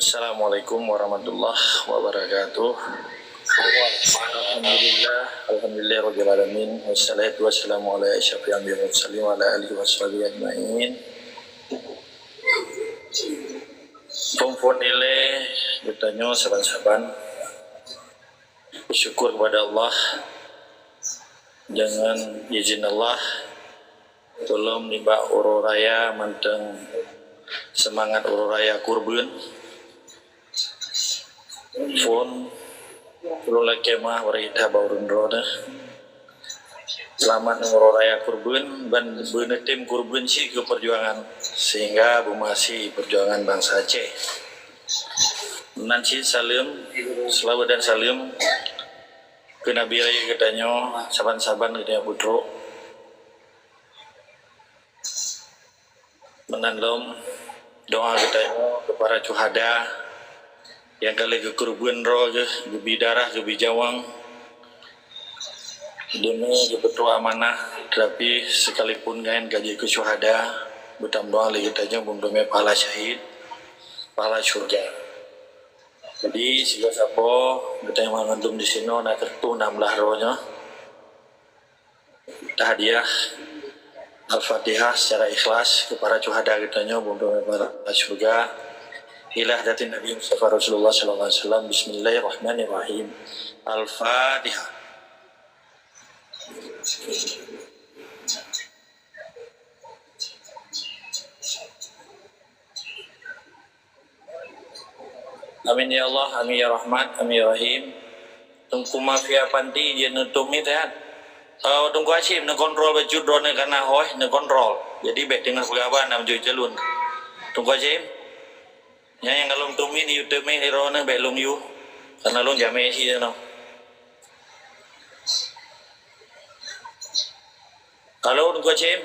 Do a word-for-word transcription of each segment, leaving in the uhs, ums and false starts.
Assalamualaikum warahmatullahi wabarakatuh. Alhamdulillah, alhamdulillah rabbil alamin. Wassalatu wassalamu ala asyrafil anbiya'i wal mursalin wa ala alihi washabihi ajmain. Phon-phon ilée geutanyoe saban-saban syukur kepada Allah. Dengan izin Allah, tulom nibak uroe raya mantong seumangat uroe raya kurban. Phon ulôn lakée meuah bak ureuëng droeneuh. Seulamat uroe raya kurban ban beuneutem kurban cit keu peujuangan sehingga beumeuakhé peujuangan bansa Aceh. Nan cit saleuem, seulaweuet dan saleuem keu Nabi Rayeuk geutanyoe, saban-saban geutanyoe peutrok. Meunan lom doa geutanyoe keu para syuhada nyang ka lheueh geukeureubeuen droe geuh, geubi darah, geubi nyawöng deumi geupeutrok amanah, teutapi sekalipun nyan ka jeuet keu syuhada, beutameudoa lé geutanyoe beumeuteumeung pahala syahid, pahala syurga. Jadi sigoe sapo geutanyoe mandum disinoe na keureutoh nam blah droe nyoe. Tahdiah Al-Fatihah secara ikhlas keu para syuhada geutanyoe beumeuteumeung pahala syurga. Ila hadratin Nabi Mustafa Rasulullah sallallahu alaihi wasallam. Bismillahirrahmanirrahim. Al-Fatihah. Amin ya Allah, amin ya Rahmat, amin ya Rahim. Teungku Mafia Panti jeuet neutôp miet nyan. Oh, Teungku Hasyim, neukontrol bacut droeneuh kana hôi, neukontrol. Jadi bék teungoh peugah haba na meujeuet keu lôn. Teungku Hasyim, nyan nyang ka lôn tôp miet, neutôp miet droeneuh bék lôn yue. Kana lôn jamé cit nyoe. Halo, Teungku Hasyim.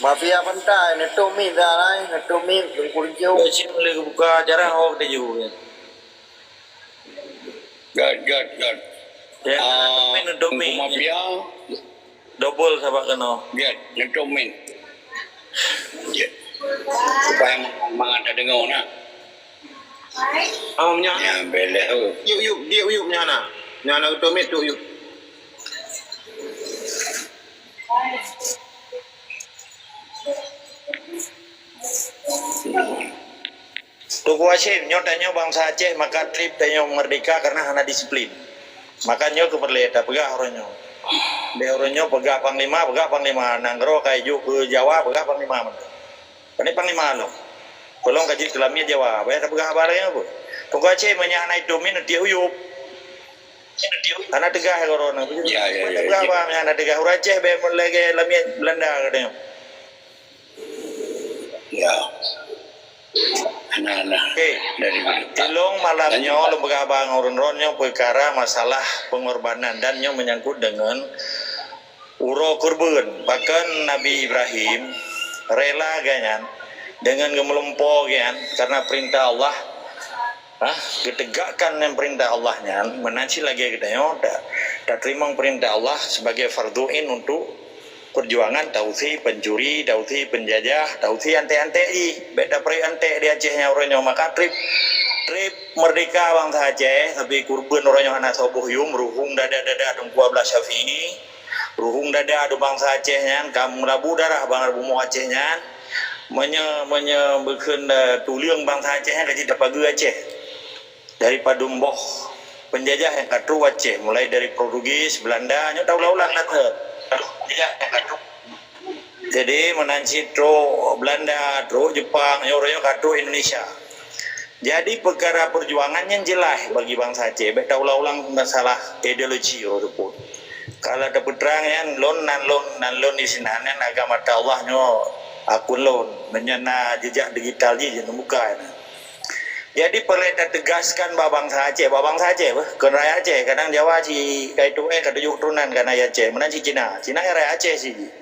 Mafia Pantai, neutôp miet dah lai, neutôp miet, Teungku Rijau. Teungku Hasyim lé geubuka acara, ho geutanyoe. Gèt, gèt, gèt. Ya, ah, neutôp miet, neutôp miet. Teungku Mafia. Dobol sabab keunoe. Gèt, neutôp miet. Gèt. Supaya mangat tadeungoe na. Oh, nyan. Nyan, beleh tu. Yub, yub, diek yub nyan na. Nyan na geutôp miet tu yub. Teungku Hasyim, nyoe tanyoe bansa Aceh maka trép tanyoe meurdeka kareuna hana disiplin. Maka nyoe keuh peureulée tapeugah uroe nyoe. Bék uroe nyoe peugah panglima, peugah panglima. Nanggroe ka ijok keu Jawa, peugah panglima mantong. Pane panglima lom. Peulom ka jeuet keu lamiet Jawa, baya tapeugah haba lagée nyan peue? Teungku Hasyim, meunyo hana itôp miet neutiek u yub. Hana teugah keu droeneuh. Ya, ya, ya. Tapeugah haba meunyo hana teugah. Ureuëng Aceh bék meulagée lamiet Beulanda kateuh nyoe. Ya. Hana, hana. Okey. Dari mana? Ilong malam nyoe lôn peugah haba ngon ureuëng droeneuh nyoe peukara masalah pengorbanan dan nyoe menyangkut dengan uroe keureubeuen, bahkan Nabi Ibrahim rela geuh nyan deungon geumeulumpoe geuh nyan karena peurintah Allah, ha, geutegakkan nyan peurintah Allah nyan, meunan cit lagée geutanyoe ta-, tateurimong peurintah Allah sebagai fardhu ain untuk peujuangan tausi pencuri, tausi penjajah, tausi antek-antek jih. Bék tapreh antek di Aceh nyan uroe nyoe, maka trép, trép meurdeka bansa Aceh, tapi keureubeuen uroe nyoe hana soe boh yum, ruhueng dada-dada Teungku Abdullah Syafi'i. Ruhueng dada dum bansa Aceh nyan ka meulabu darah bansa bumoe Aceh nyan. Meunyoe, meunyoe beukheun, eh, tuleueng bansa Aceh nyan ka jeuet tapageue Aceh dari padum boh peunjajah nyang ka trok Aceh, mulai dari Portugis, Beulanda, nyoe taulang-ulang that. Jadi meunan cit trok Beulanda, trok Jeupang, nyoe uroe nyoe ka trok Indonesia. Jadi, peukara peujuangan nyan jeulaih bagi bansa Aceh, bék taulang-ulang masalah ideologi uroe teupôt. Kalau tapeutrang nyan, lôn nan lôn, nan lôn disinan nyan agama Allah nyoe akun lôn. Meunyoe na jejak digital jih, jeuet neubuka nyan. Jadi, peureulée tateugaskan bak bansa Aceh, bak bansa Aceh beuh, kon rakyat Aceh, kadang Jawa cit ka ituek, ka tujoh keuturonan ka na Aceh, meunan cit Cina. Cina nyan rakyat Aceh cit jih.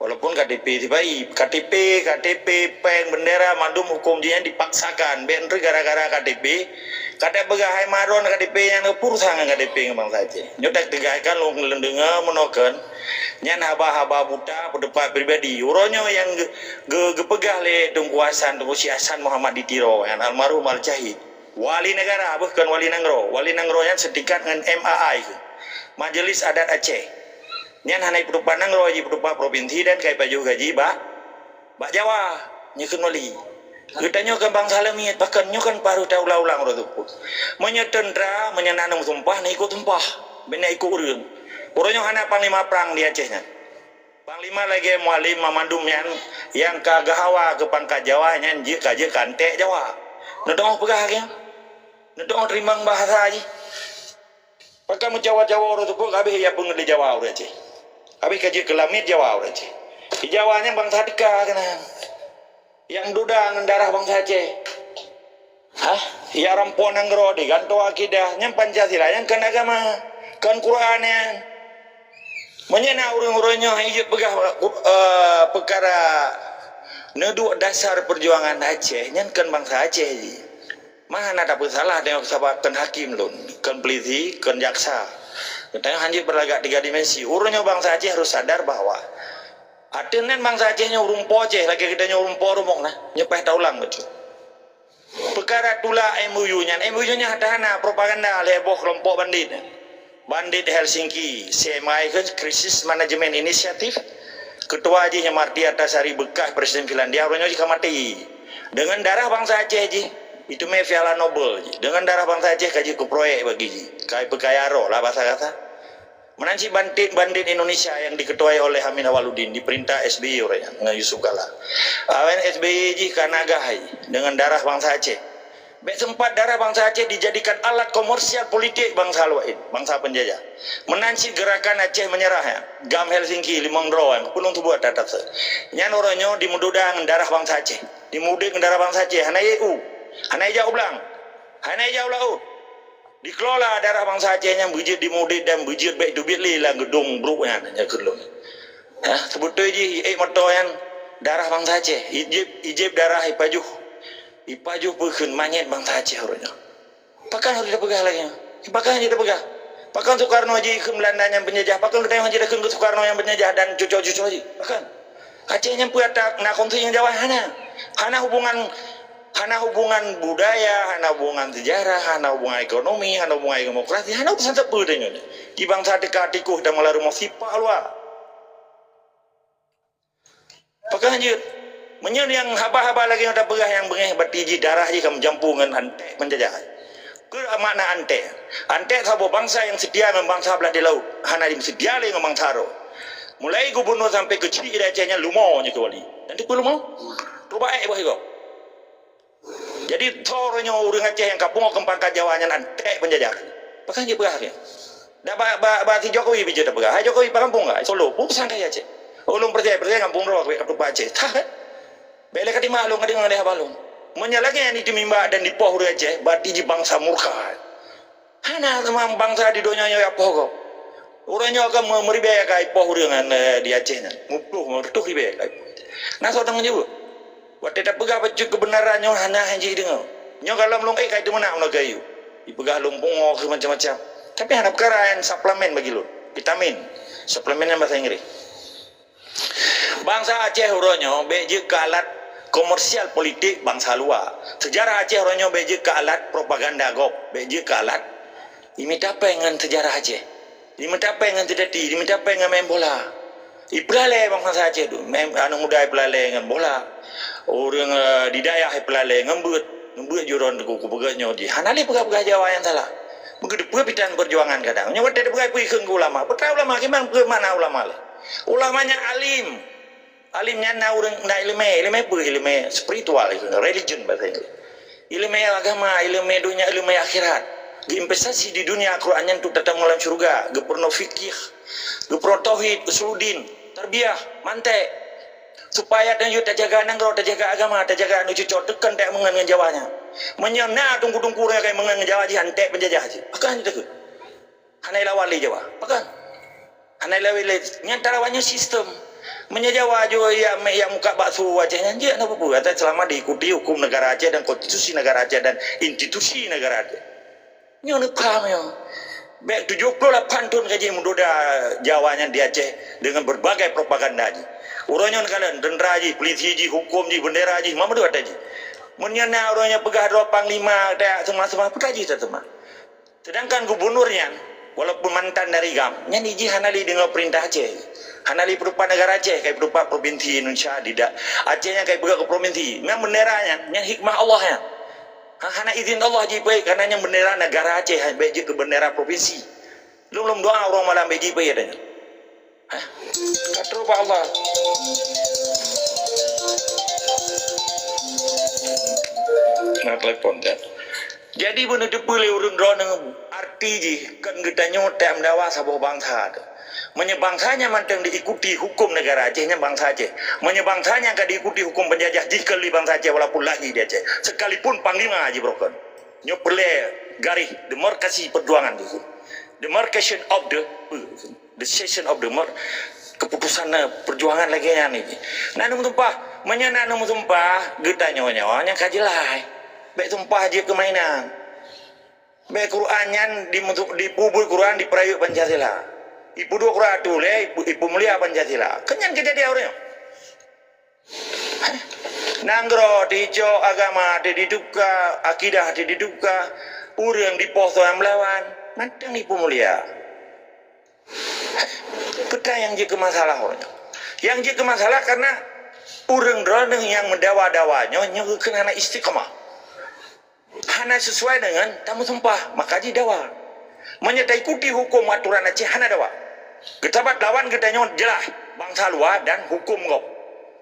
Walaupun K T P sibaik, K T P, K T P, péng, bendera, mandum huköm jih nyan dipaksakan. Bék nteuk gara-gara K T P, ka tapeugah hai Maron K T P nyan pur sang ngon K T P ngon bansa Aceh. Nyoe tak tegaskan lôn, lôn deungoe meunoe kheun, nyan haba-haba buta, peuteupat pribadi. Uroe nyoe nyang ge-, ge-, geupeugah lé Teungku Hasan, Teungku Syekh Hasan Muhammad di Tiro, nyan almarhum Al-Syahid. Wali negara, beuh kon wali nanggroe. Wali nanggroe nyan setingkat ngon M A I, Majelis Adat Aceh. Nyan hana ipeuteupat nanggroe, jipeuteupat provinsi dan ka ipajoh gaji bak, bak Jawa. Nyoe kheun wali. Geutanyoe kan bansa leumiet, bahkan nyoe kan paruh taulang-ulang roh teupeu. Meunyoe teuntra, meunyoe na aneuëk sumpah, na ikot sumpah, bék na ikot ureuëng. Uroe nyoe hana panglima prang di Aceh nyan. Panglima lagée Mualem Mamandum nyan nyang ka geuhawa keu pangkat Jawa nyan jeuet ka jeuet ka antek Jawa. Neudoh peugah lagée nyan. Neudoh teurimong bahasa jih. Pakon meucawa-cawa ureuëng teupeu habéh ya peungeut lé Jawa ureuëng Aceh. Habéh ka jeuet keu lamiet Jawa ureuëng Aceh. Di Jawa nyan bansa teuka keunan. Nyang duda ngon darah bansa Aceh. Hah? Ya rampo nanggroe digantoe akidah, nyan Pancasila, nyan kon agama, kon Quran nyan. Meunyoe na ureuëng-ureuëng nyoe hai jeuet peugah, eh, peukara neuduek dasar peujuangan Aceh, nyan kon bansa Aceh jih. Mah hana tapeusalah deungon sabab kon hakém lôn, kon polisi, kon jaksa. Geutanyoe hana jeuet beulagak tiga dimensi. Ureuëng nyoe bansa Aceh harus sadar bahwa ateueh nyan bansa Aceh nyoe ureuëng po Aceh, lagée geutanyoe ureuëng po rumoh na, nyoe paih taulang bacut. Peukara tulak M O U nyan, M O U nyan hana propaganda lé boh keulompok bandit nyan. Bandit Helsinki, C M I kheun, Crisis Management Initiative, ketua jih nyang Martti Ahtisaari, bekas Presiden Finlandia, uroe nyoe jih ka maté. Deungon darah bansa Aceh jih, iteumé Piala Nobel jih. Deungon darah bansa Aceh ka jeuet keu proyek bagi jih. Ka ipeukaya droe lah basa gata. Meunan cit bandit-bandit Indonesia nyang diketuai oleh Amin Awaludin diperintah S B Y uroe nyan ngon Yusuf Kala. Awén S B Y jih ka nagah hai deungon darah bansa Aceh. Bék sempat darah bansa Aceh dijadikan alat komersial politik bansa laén, bansa penjajah. Meunan cit gerakan Aceh Menyerah nyan, GAM Helsinki limong droe nyang peulom teubuet atas. Nyan uroe nyoe dimeududa ngon darah bansa Aceh. Dimudek ngon darah bansa Aceh, hana i u, hana ijak u blang, hana ijak u laôt. Dikelola darah bansa Aceh nyan beujeuet dimudek dan beujeuet bék teubiet lé lam geudong brok nyan, nyan keuh lôn. Hah, seubeutôi jih ék moto nyan darah bansa Aceh. Ijép, ijép darah ipajoh. Ipajoh peue kheun manyét bansa Aceh uroe nyoe. Pakon harôh tapeugah lagée nyan? Pakon harôh tapeugah? Pakon Soekarno jikheun Belanda nyan penjajah? Pakon geutanyoe hana takheun keu Soekarno nyan penjajah dan cuco-cuco jih? Pakon? Aceh nyan peue ata na konflik ngon Jawa? Hana. Hana hubungan, hana hubungan budaya, hana hubungan sejarah, hana hubungan ekonomi, hana hubungan demokrasi, hana urusan sapeue tanyoe. Di bansa teuka tikoh dan meulah rumoh sipak luwa. Pakon jeuet? Meunyoe nyang haba-haba lagée nyang tapeugah nyang beungéh, berarti jih darah jih ka meujampu ngon antek penjajah. Peue makna antek? Antek saboh bansa nyang seutia ngon bansa blah di laôt, hana jimeusetia lé ngon bansa droe. Mulai gubunur sampoe keu chik di Aceh nyan lumo nyoe keu wali. Dan teupeu lumo? Trok baék boh sigoe. Jadi, tho uroe nyoe ureuëng Aceh nyang ka pungoh keu pangkat Jawa nyan antek penjajah. Pakon jeuet peugah lagée nyan? Dak bak, bak, bak si Jokowi bijéh tapeugah. Hai Jokowi, bak gampông ka? Solo. Peue pesan kaya Aceh? Ulôn percaya, percaya gampông droe ka tupat Aceh. Tah, kan? Bék lé ka timah lôn, ka deungoe lé haba lôn. Meunyoe lagée nyan jiteumimba dan jipoh ureuëng Aceh, berarti jih bansa murka. Hana teuma bansa di donya nyoe jak poh gob. Uroe nyoe ka meu-, meuribée ka ipoh ureuëng, eh, di Aceh nyan. Muploh, meureutoh ribée ka ipoh. Na soe tanggung jaweueb? Watée tapeugah bacut keubeunaran nyoe hana han jideungoe. Nyoe gohlom lôn ék ka iteumeunak unoe keu ayue. Ipeugah lôn pungoh keu macam-macam. Tapi hana peukara nyang suplemen bagi lôn. Vitamin. Suplemen nyan basa Inggréh. Bansa Aceh uroe nyoe bék jeuet keu alat komersial politik bansa luwa. Seujarah Aceh uroe nyoe bék jeuet keu alat propaganda gob. Bék jeuet keu alat imita péng ngon seujarah Aceh. Jimeuta péng ngon teudati, jimeuta péng ngon main bola. Ipeulalée bansa Aceh tu, main, aneuk muda ipeulalée ngon bola. Ureuëng, eh, di dayah ipeulalée ngon beuet. Ngon beuet jurong teungku kupeugah nyoe jih. Hana lé peugah-peugah Jawa nyang salah. Beugeudeue peue pitan peujuangan kadang. Nyoe watée teupeugah peue ikheun keu ulama. Peue ulama kiban peue makna ulama lé? Ulama nyan alim. Alim nyan na ureuëng na iéleumé, iéleumé peue iéleumé spiritual, religion bahasa Inggris. Iéleumé agama, iéleumé donya, iéleumé akhirat. Geuinvestasi di dunia Al-Quran nyan untuk tatamong lam syurga, geupeurunoe fikih, geupeurunoe tauhid, usuluddin, tarbiyah, mantek. Supaya tanyoe tajaga nanggroe, tajaga agama, tajaga aneuk cuco, teukon tak meungon ngon Jawa nyan. Meunyoe na teungku-teungku ureuëng nyang meungon ngon Jawa jih, antek penjajah jih. Pakon jih takheun? Hana ilawan lé Jawa. Pakon? Hana ilawan lé. Nyang talawan nyoe sistem. Meunyoe Jawa jih yak, yak muka bakso Aceh nyan jeuet na peue-peue, asai seulama diikuti huköm negara Aceh dan konstitusi negara Aceh dan institusi negara Aceh. Nyoe neupham nyoe. Bèk tujoh ploh lapan thon ka jimeudoda Jawa nyan di Aceh deungon beureubagai propaganda jih. Uroe nyoe neukalon teuntra jih, peulisi jih, huköm jih, beundera jih, ma meudua ata jih. Meunyoe na uroe nyoe peugah droe panglima, dak seumah-seumah, peue jih taseumah. Seudangkan gubunur nyan, walaupun mantan dari GAM, nyan jih hana lé deungoe peurintah Aceh. Hana lé peutupat negara Aceh, ka ipeutupat propinsi Indonesia, tidak. Aceh nyan ka ipeugah keu propinsi. Nyan beundera nyan, nyan hikmah Allah nyan. Ha, hana izin Allah jipeuék, karena nyan beundera negara Aceh, bèk jeuet keu beundera propinsi. Lôn lôn doa uroe malam bèk jipeuék nyan. Hah? Ka trok bak Allah. Na telepon, ya. Jadi, beuneuteupeu lé ureueng droeneuh arti jih, kon geutanyoe teuh meudawa saboh bansa teuh. Meunyoe bansa nyan mantong diikuti huköm negara Aceh, nyan bansa Aceh. Meunyoe bansa nyan ka diikuti huköm penjajah, jih kon lé bansa Aceh walaupun lahé di Aceh. Sekalipun panglima jih beurokon. Nyoe peureulèe garéh demarkasi perjuangan jih. Demarcation of the, the session of the mer-, keputusan, eh, perjuangan lagèe nyan jih. Na neumeusumpah, meunyoe na neumeusumpah, geutanyoe nyoe nyang ka jeulaih. Bèk sumpah jeuet keu mainan. Bèk Quran nyan dimusu-, dipubui Quran dipeurayeuk Pancasila. Ipeuduek Quran tuléh, ipu-, ipeumulia Pancasila. Kon nyan keujadian ureueng nyoe. Nanggroe teuh icok, agama teuh dituka, akidah teuh dituka, ureueng dipoh soe nyang meulawan, mantong ipeumulia. Peue nyang jeuet keu masalah ureueng nyoe? Nyang jeuet keu masalah karena ureueng droeneuh nyang meudawa-dawa nyoe, nyoe geukheun hana istiqamah. Hana sesuai deungon tameusumpah, maka jidawa. Meunyoe taikuti huköm atoran Aceh, hana dawa. Geusabat lawan geutanyoe jeulaih, bansa luwa dan huköm gob.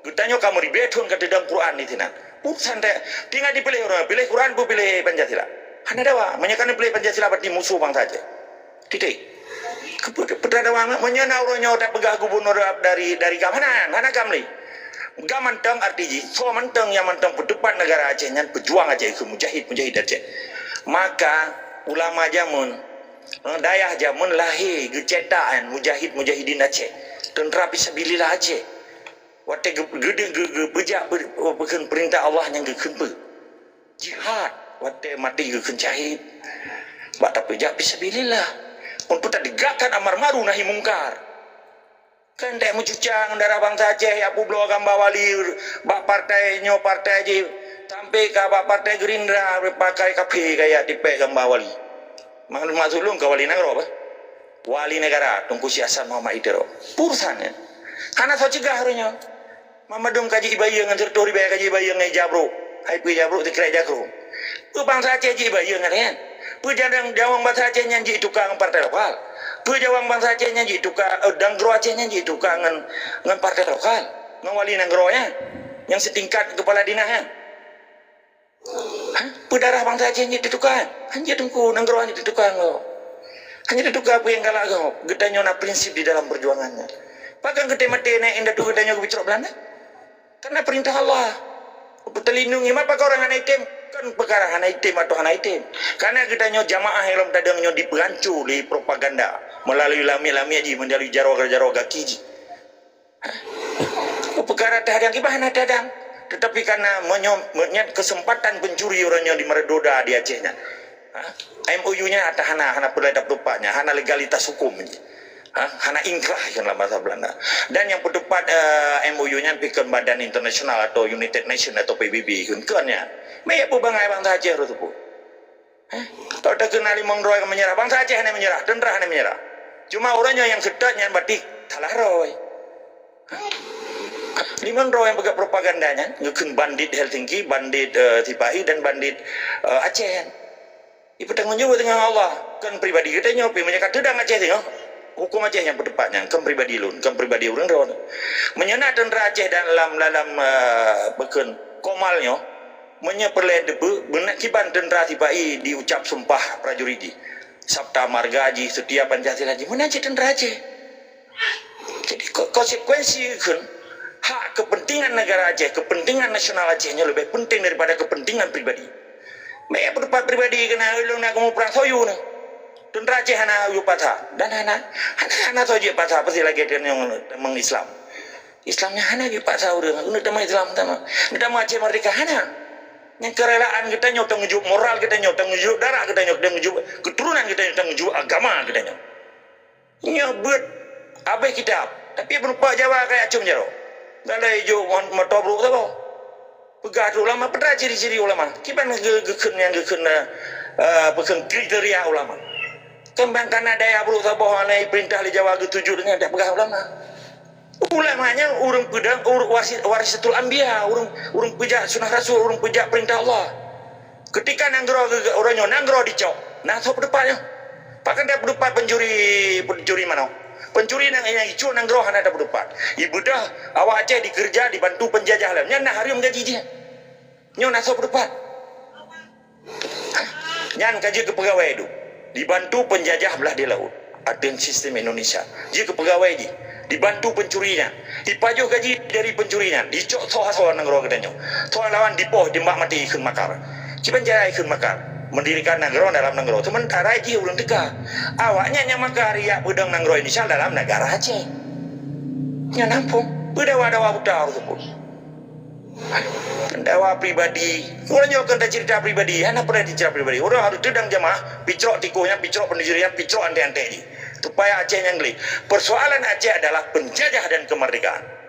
Geutanyoe ka meuribèe thon ka teudong Quran disinan. Urusan ta-, tinggai dipiléh ureueng, piléh Quran peue piléh Pancasila. Hana dawa. Meunyoe ka neupiléh Pancasila, berarti musoh bansa Aceh. Titik. Keu-, peue dawa, meunyoe na ureueng nyoe tapeugah gubunur dari, dari GAM, hana, hana GAM lé. GAM mantong arti jih, soe mantong nyang mantong peutupat negara Aceh nyan peujuang Aceh keu mujahid-mujahid Aceh. Maka ulama jameun, eh, dayah jameun lahé geucetak nyan mujahid-mujahidin Aceh, teuntra fisabilillah Aceh. Watèe geu-, geu-, geu-, geu-, geupeubuet, peu-, peukheun peurintah Allah nyan geukheun peue? Jihad, watèe maté geukheun syahid. Bak tapeujak fisabilillah. Untuk teutegakkan amar ma'ruf nahi mungkar. Kan dèk meucuca ngon darah bansa Aceh, jak peubloe gamba wali bak partai nyoe partai jih, sampai ka bak partai Gerindra, pakai kafé kajak tipèk gamba wali. Mak-, maksud lôn ka wali nanggroe bah. Wali negara, Teungku Syèh Hasan Muhammad Idris. Peue urusan nyan. Hana soe cegah ureueng nyoe. Mamandum ka jibayeue ngon siratoh ribèe ka jibayeue ngon ija brôk. Hai peue ija brôk, sikrek ija krueng. Peue bansa Aceh jibayeue ngon nyan? Peue jadang jawang bansa Aceh nyan jituka ngon partai lokal? Peue jawang bansa Aceh nyan jituka, eh, nanggroe Aceh nyan jituka ngon, ngon partai lokal? Ngon wali nanggroe nyan? Nyang setingkat kepala dinas nyan? Hah? Peue darah bansa Aceh nyan teutuka? Hanjeuet Teungku, nanggroe nyan teutuka ngon. Hanjeuet teutuka peue nyang galak gob. Geutanyoe na prinsip di dalam perjuangan nyan. Pakon geutem maté nyan indatu geutanyoe geupeucrok Belanda? Karena perintah Allah. Teulineung iman pakon ureueng hana item? Kan peukara hana item atau hana item. Karena geutanyoe jamaah nyang lom tadong nyoe dipeuhanco lé propaganda meulalu lamiet-lamiet jih, meulalu jaroe-jaroe gaki jih. Peukara teuhadang kiban hana teuhadang. Tetapi karena meunyoe, meunyoe kesempatan pencuri ureueng nyoe di Meureudoda di Aceh nyan. Ha? M O U nyan ata hana, hana peureulèe tapeutupat nyan, hana legalitas hukum nyan. Ha? Hana inkrah kan dalam bahasa Belanda. Dan nyang peutupat, eh, M O U nyan pi kon badan internasional atau United Nation atau P B B kan, kon nyan. Meuiya peue bangai bansa Aceh roh teupeu. Eh, tau takheun na limong droe ka menyerah. Bansa Aceh hana menyerah, teuntra hana menyerah. Cuma ureueng nyoe nyang seutôt nyan batik salah droe. Limong droe nyang peugah propaganda nyan, geukheun bandit Helsinki, bandit, eh, Sipahi dan bandit, eh, Aceh nyan. Ipeutanggong jaweueb teungoh Allah, kon pribadi geutanyoe, pi meunyoe ka teudong Aceh teungoh. Hukum Aceh nyang peutupat nyan, kon pribadi lôn, kon pribadi ureueng droe. Meunyoe na teuntra Aceh dalam, dalam, eh, peukheun komal nyoe, meunyoe peureulèe teupeu, beuna kiban teuntra Sipahi diucap sumpah prajurit jih. Sabta marga jih, seutia Pancasila jih, meunan cit teuntra Aceh. Jadi, ko-, konsekuensi kheun, hak kepentingan negara Aceh, kepentingan nasional Aceh nyoe leubeh penting daripada kepentingan pribadi. Meuiya peuteupat pribadi keunan, ulôn na kamoe prang soe yue nyoe. Teuntra Aceh hana yue pasa. Dan hana, hana, hana soe jeuet pasa, pasti lagèe tanyoe tamong Islam. Islam nyan hana jipaksa ureuëng, neutamah Islam tamah. Neutamah Aceh Merdeka hana. Nyang kerelaan geutanyoe tanggong jaweueb moral geutanyoe, tanggong jaweueb darah geutanyoe, tanggong jaweueb keturunan geutanyoe, tanggong jaweueb agama geutanyoe. Nyoe beuet habéh kitab, tapi beureupa Jawa kaya acum jaroe. Galai jok moto brok saboh. Peugah tu ulama, peue ciri-ciri ulama. Kiban geukheun nyang geukheun, eh, peukheun kriteria ulama. Keumbang kana daya brok saboh hana perintah lé Jawa geutuju dengan dak peugah ulama. Ulama nyan ureuëng peudong, ureuëng warisatul anbiya, ureuëng ureuëng peujak sunah rasul, ureuëng peujak perintah Allah. Ketika nanggroe ureuëng nyoe nanggroe dicok, na soe peudeupat nyoe? Pakon tapeudeupat pencuri, pencuri manok? Pencuri nyang nyang icok nanggroe hana tapeudeupat. Ibeudôh awak Aceh dikeureuja dibantu penjajah lom. Nyan na hareuem gaji jih. Nyoe na soe peudeupat? Nyan ka jeuet keu peugawée dum. Dibantu penjajah blah di laôt. Ateueh sistem Indonesia. Jeuet keu peugawée jih. Dibantu pencuri nyan. Ipajoh gaji dari pencuri nyan. Dicok soe-soe nanggroe geutanyoe. Soe lawan dipoh dimbak maté ikheun makar. Kiban cara ikheun makar? Mendirikan nanggroe dalam nanggroe. Sementara jih ureuëng teuka. Awaknyan nyang makar yak peudong nanggroe Indonesia dalam negara Aceh. Nyan ampun. Peudawa-dawa buta ureuëng tersebut. Dawa pribadi. Ureuëng nyoe keu cerita pribadi, hana pernah cerita pribadi. Ureuëng harus teudang jamaah, picrok tikus nyan, picrok pencuri nyan, picrok antek-antek jih. Supaya Aceh nyan gleh. Persoalan Aceh adalah penjajah dan kemerdekaan.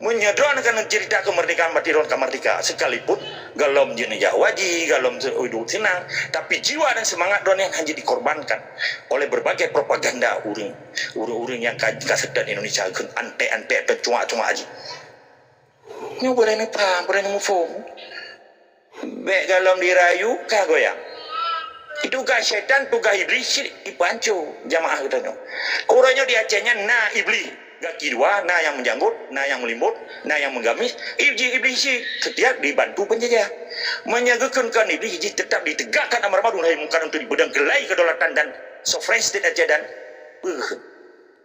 Meunyoe droeneuh kan cerita kemerdekaan, berarti droeneuh ka merdeka. Sekalipun golom jeuneuh Jawa jih, golom hidup senang, tapi jiwa dan semangat droeneuh hanya dikorbankan oleh berbagai propaganda ureuëng, ureuëng-ureuëng nyang ka, ka seutôt Indonesia keu antek-antek dan cuma-cuma jih. Nyoe boleh neupaham, boleh neumuphom. Bék golom dirayu ka goyang. Itu tugaih syaitan, tugaih Iblih cit ipeuhanco jamaah geutanyoe. Uroe nyoe di Aceh nyan na Iblih gaki dua, na nyang meujanggot, na nyang meulimbot, na nyang meugamis. Iblih, Iblih cit setiap dibantu penjajah. Meunyoe geukheun kon Iblih jih tetap ditegakkan amar ma'ruf nahi mungkar untuk dipeudong keulai kedaulatan dan sovereign state Aceh dan peue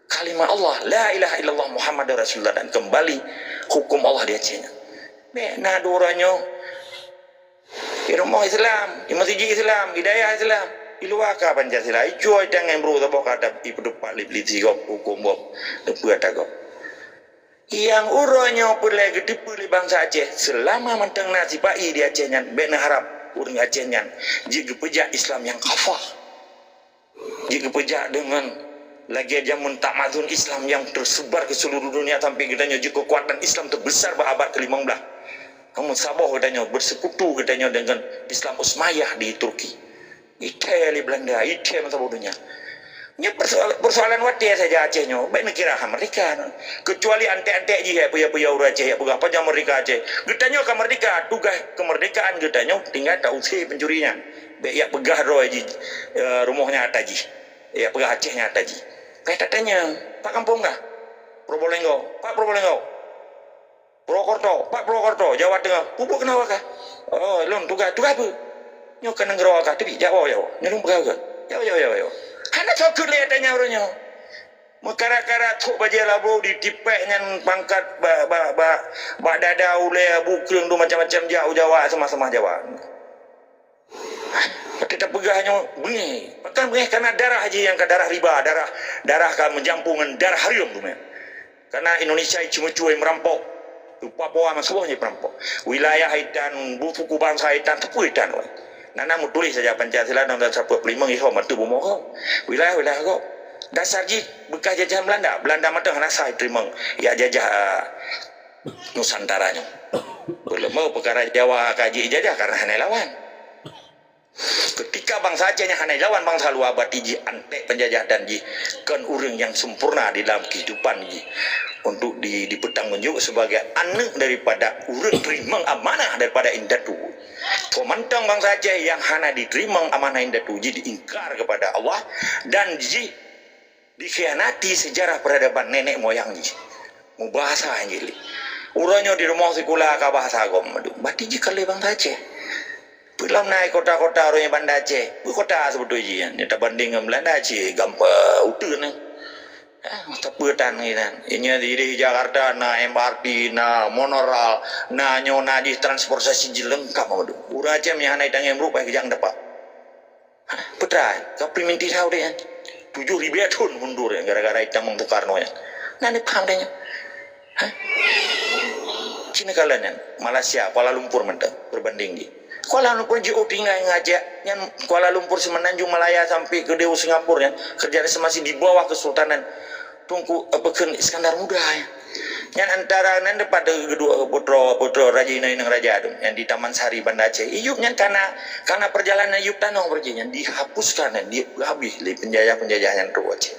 kalimat Allah, la ilaha illallah Muhammadur Rasulullah dan kembali hukum Allah di Aceh nyan. Bék na dua uroe nyoe di rumoh Islam, di masjid Islam, di dayah Islam, di luwa ka Pancasila, icue itang ngon brok saboh ka ipeutupat lé polisi gob, hukum gob, teupeue ata gob. Nyang uroe nyoe peureulée geuteupeue lé bansa Aceh, seulama mantong na sipa-i di Aceh nyan, bék neuharab ureuëng Aceh nyan jeuet geupeujak Islam nyang kafah. Jeuet geupeujak deungon lagée jameun Ta'mazun Islam nyang teusebar keu seuluruh dunia sampai geutanyoe jeuet keukuatan Islam teubesar bak abad keulimong blaih. Namun saboh geutanyoe beuseukutu geutanyoe deungon Islam Utsmaniyah di Turki. Ithée lé Belanda, ithée meusaboh donya. Nyoe persoal-, persoalan watée saja Aceh nyoe, bék neukira ha merdeka. Keucuali antek-antek jih ya, peue-peue ureuëng Aceh ya peugah pajan merdeka Aceh. Geutanyoe ka merdeka, tugaih kemerdekaan geutanyoe tinggai ta-use pencuri nyan. Bék yak peugah droe jih, eh, rumoh nyan ata jih. Yak peugah Aceh nyan ata jih. Ka tatanyong, pat kampong kah? Probolinggo. Pat Probolinggo? Purwokerto. Pat Purwokerto? Jawa Tengah. Peubuet keunoe kah? Oh, lôn tugaih, tugaih peue? Nyoe keu nanggroe kah? Teubiet jak woe, jak woe. Nyoe lôn peugah keu. Jak woe, jak woe, jak woe, jak woe. Hana soe keu lé tanyong ureuëng nyoe. Meukara-kara trok bajée labo ditipék nyan pangkat bak, bak, bak, bak dada ulée abu kreueng tu macam-macam jak u Jawa, seumah-seumah Jawa. Tapi tapeugah nyoe beungéh. Pakon beungéh? Karena darah jih nyang ka darah riba, darah, darah ka meujampong ngon darah hareuem tu meunan. Karena Indonesia iceumeucue merampok. Di Papua meusaboh jih perampok. Wilayah itan, bu-, suku bansa itan, teupeue itan. Nana meutuléh saja Pancasila dan sapeuet pelimong iho mantong bumoe gob. Wilayah-wilayah gob. Dasar jih bekas jajahan Belanda. Belanda mantong hana sah iteurimong yak jajah, ah, Nusantara nyoe. Peuleumah peukara Jawa ka jijajah karena hana lawan. Ketika bansa Aceh nyan hana lawan bansa luwa, berarti jih antek penjajah dan jih kon ureuëng nyang sempurna di dalam kehidupan jih untuk di, dipertanggungjawab sebagai aneuk daripada ureuëng teurimong amanah daripada indatu. Soe mantong bansa Aceh nyang hana diteurimong amanah indatu jih diingkar kepada Allah dan jih dikhianati sejarah peradaban nenek moyang jih. Mubahasa nyang jih lé. Uroe nyoe di rumoh sikula ka bahasa agom madu. Berarti jih kon lé bansa Aceh. Peue lom na kota-kota uroe nyoe Banda Aceh. Peue kota seubeutôi jih nyan? Nyoe tabanding ngon Belanda cit gampang uteuen nyan. Ah, sapeue tan nginan. Inyo di, di Jakarta na M R T, na monorail, na nyoe na jih transportasi jih leungkap madu. Ureuëng Aceh meunyo hana itanyong brok, bah geujang dapat. Peutrai, ka primitif hau deh nyan. Tujoh ribèe thon mundur nyan gara-gara itamong Soekarno nyan. Na neupaham deh nyan. Cina kala nyan, Malaysia, Kuala Lumpur mantong berbanding jih. Kuala Lumpur jih, oh, tinggai ngajak nyan, Kuala Lumpur, Semenanjung Malaya sampai ke Dewa Singapura nyan, kerja diplomasi di bawah Kesultanan Tunku, eh, Peken Iskandar Muda, ya. Nyan antara nyan dapat kedua putra, putra raja inong-inong raja tu, yang di Taman Sari Banda Aceh. Iyup nyan karena, karena perjalanan iyup tanoh berarti nyan dihapuskan dan dihabis oleh penjajah-penjajah yang tu Aceh.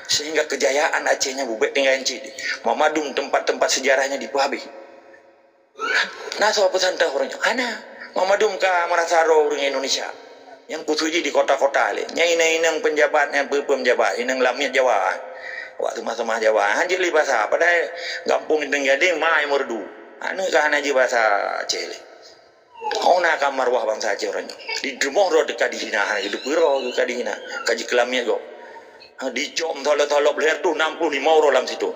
Sehingga kejayaan Aceh nyan bubet tinggai cit. Mamadum tempat-tempat sejarahnya dihabis. Na soe peusantren ureuëng nyoe? Hana. Mamadum ka meurasa droe ureuëng Indonesia. Nyang khusos jih di kota-kota lé. Nyang inong-inong peunjabat, nyang peue-peue peunjabat, inong lamiet Jawa. Wak seumah-seumah Jawa. Hanjeuet lé basa. Padahai gampông inong gadeng mai meureudu. Aneuk ka hana jeuet basa Aceh lé. Hona ka maruah bansa Aceh uroe nyoe. Di rumoh droe teuka dihina, hana jeuet peue droe teuka dihina. Ka jikeulamiet gob. Ha, dicok meusolop-solop lhèe reutôh nam ploh limong uroe lam situ.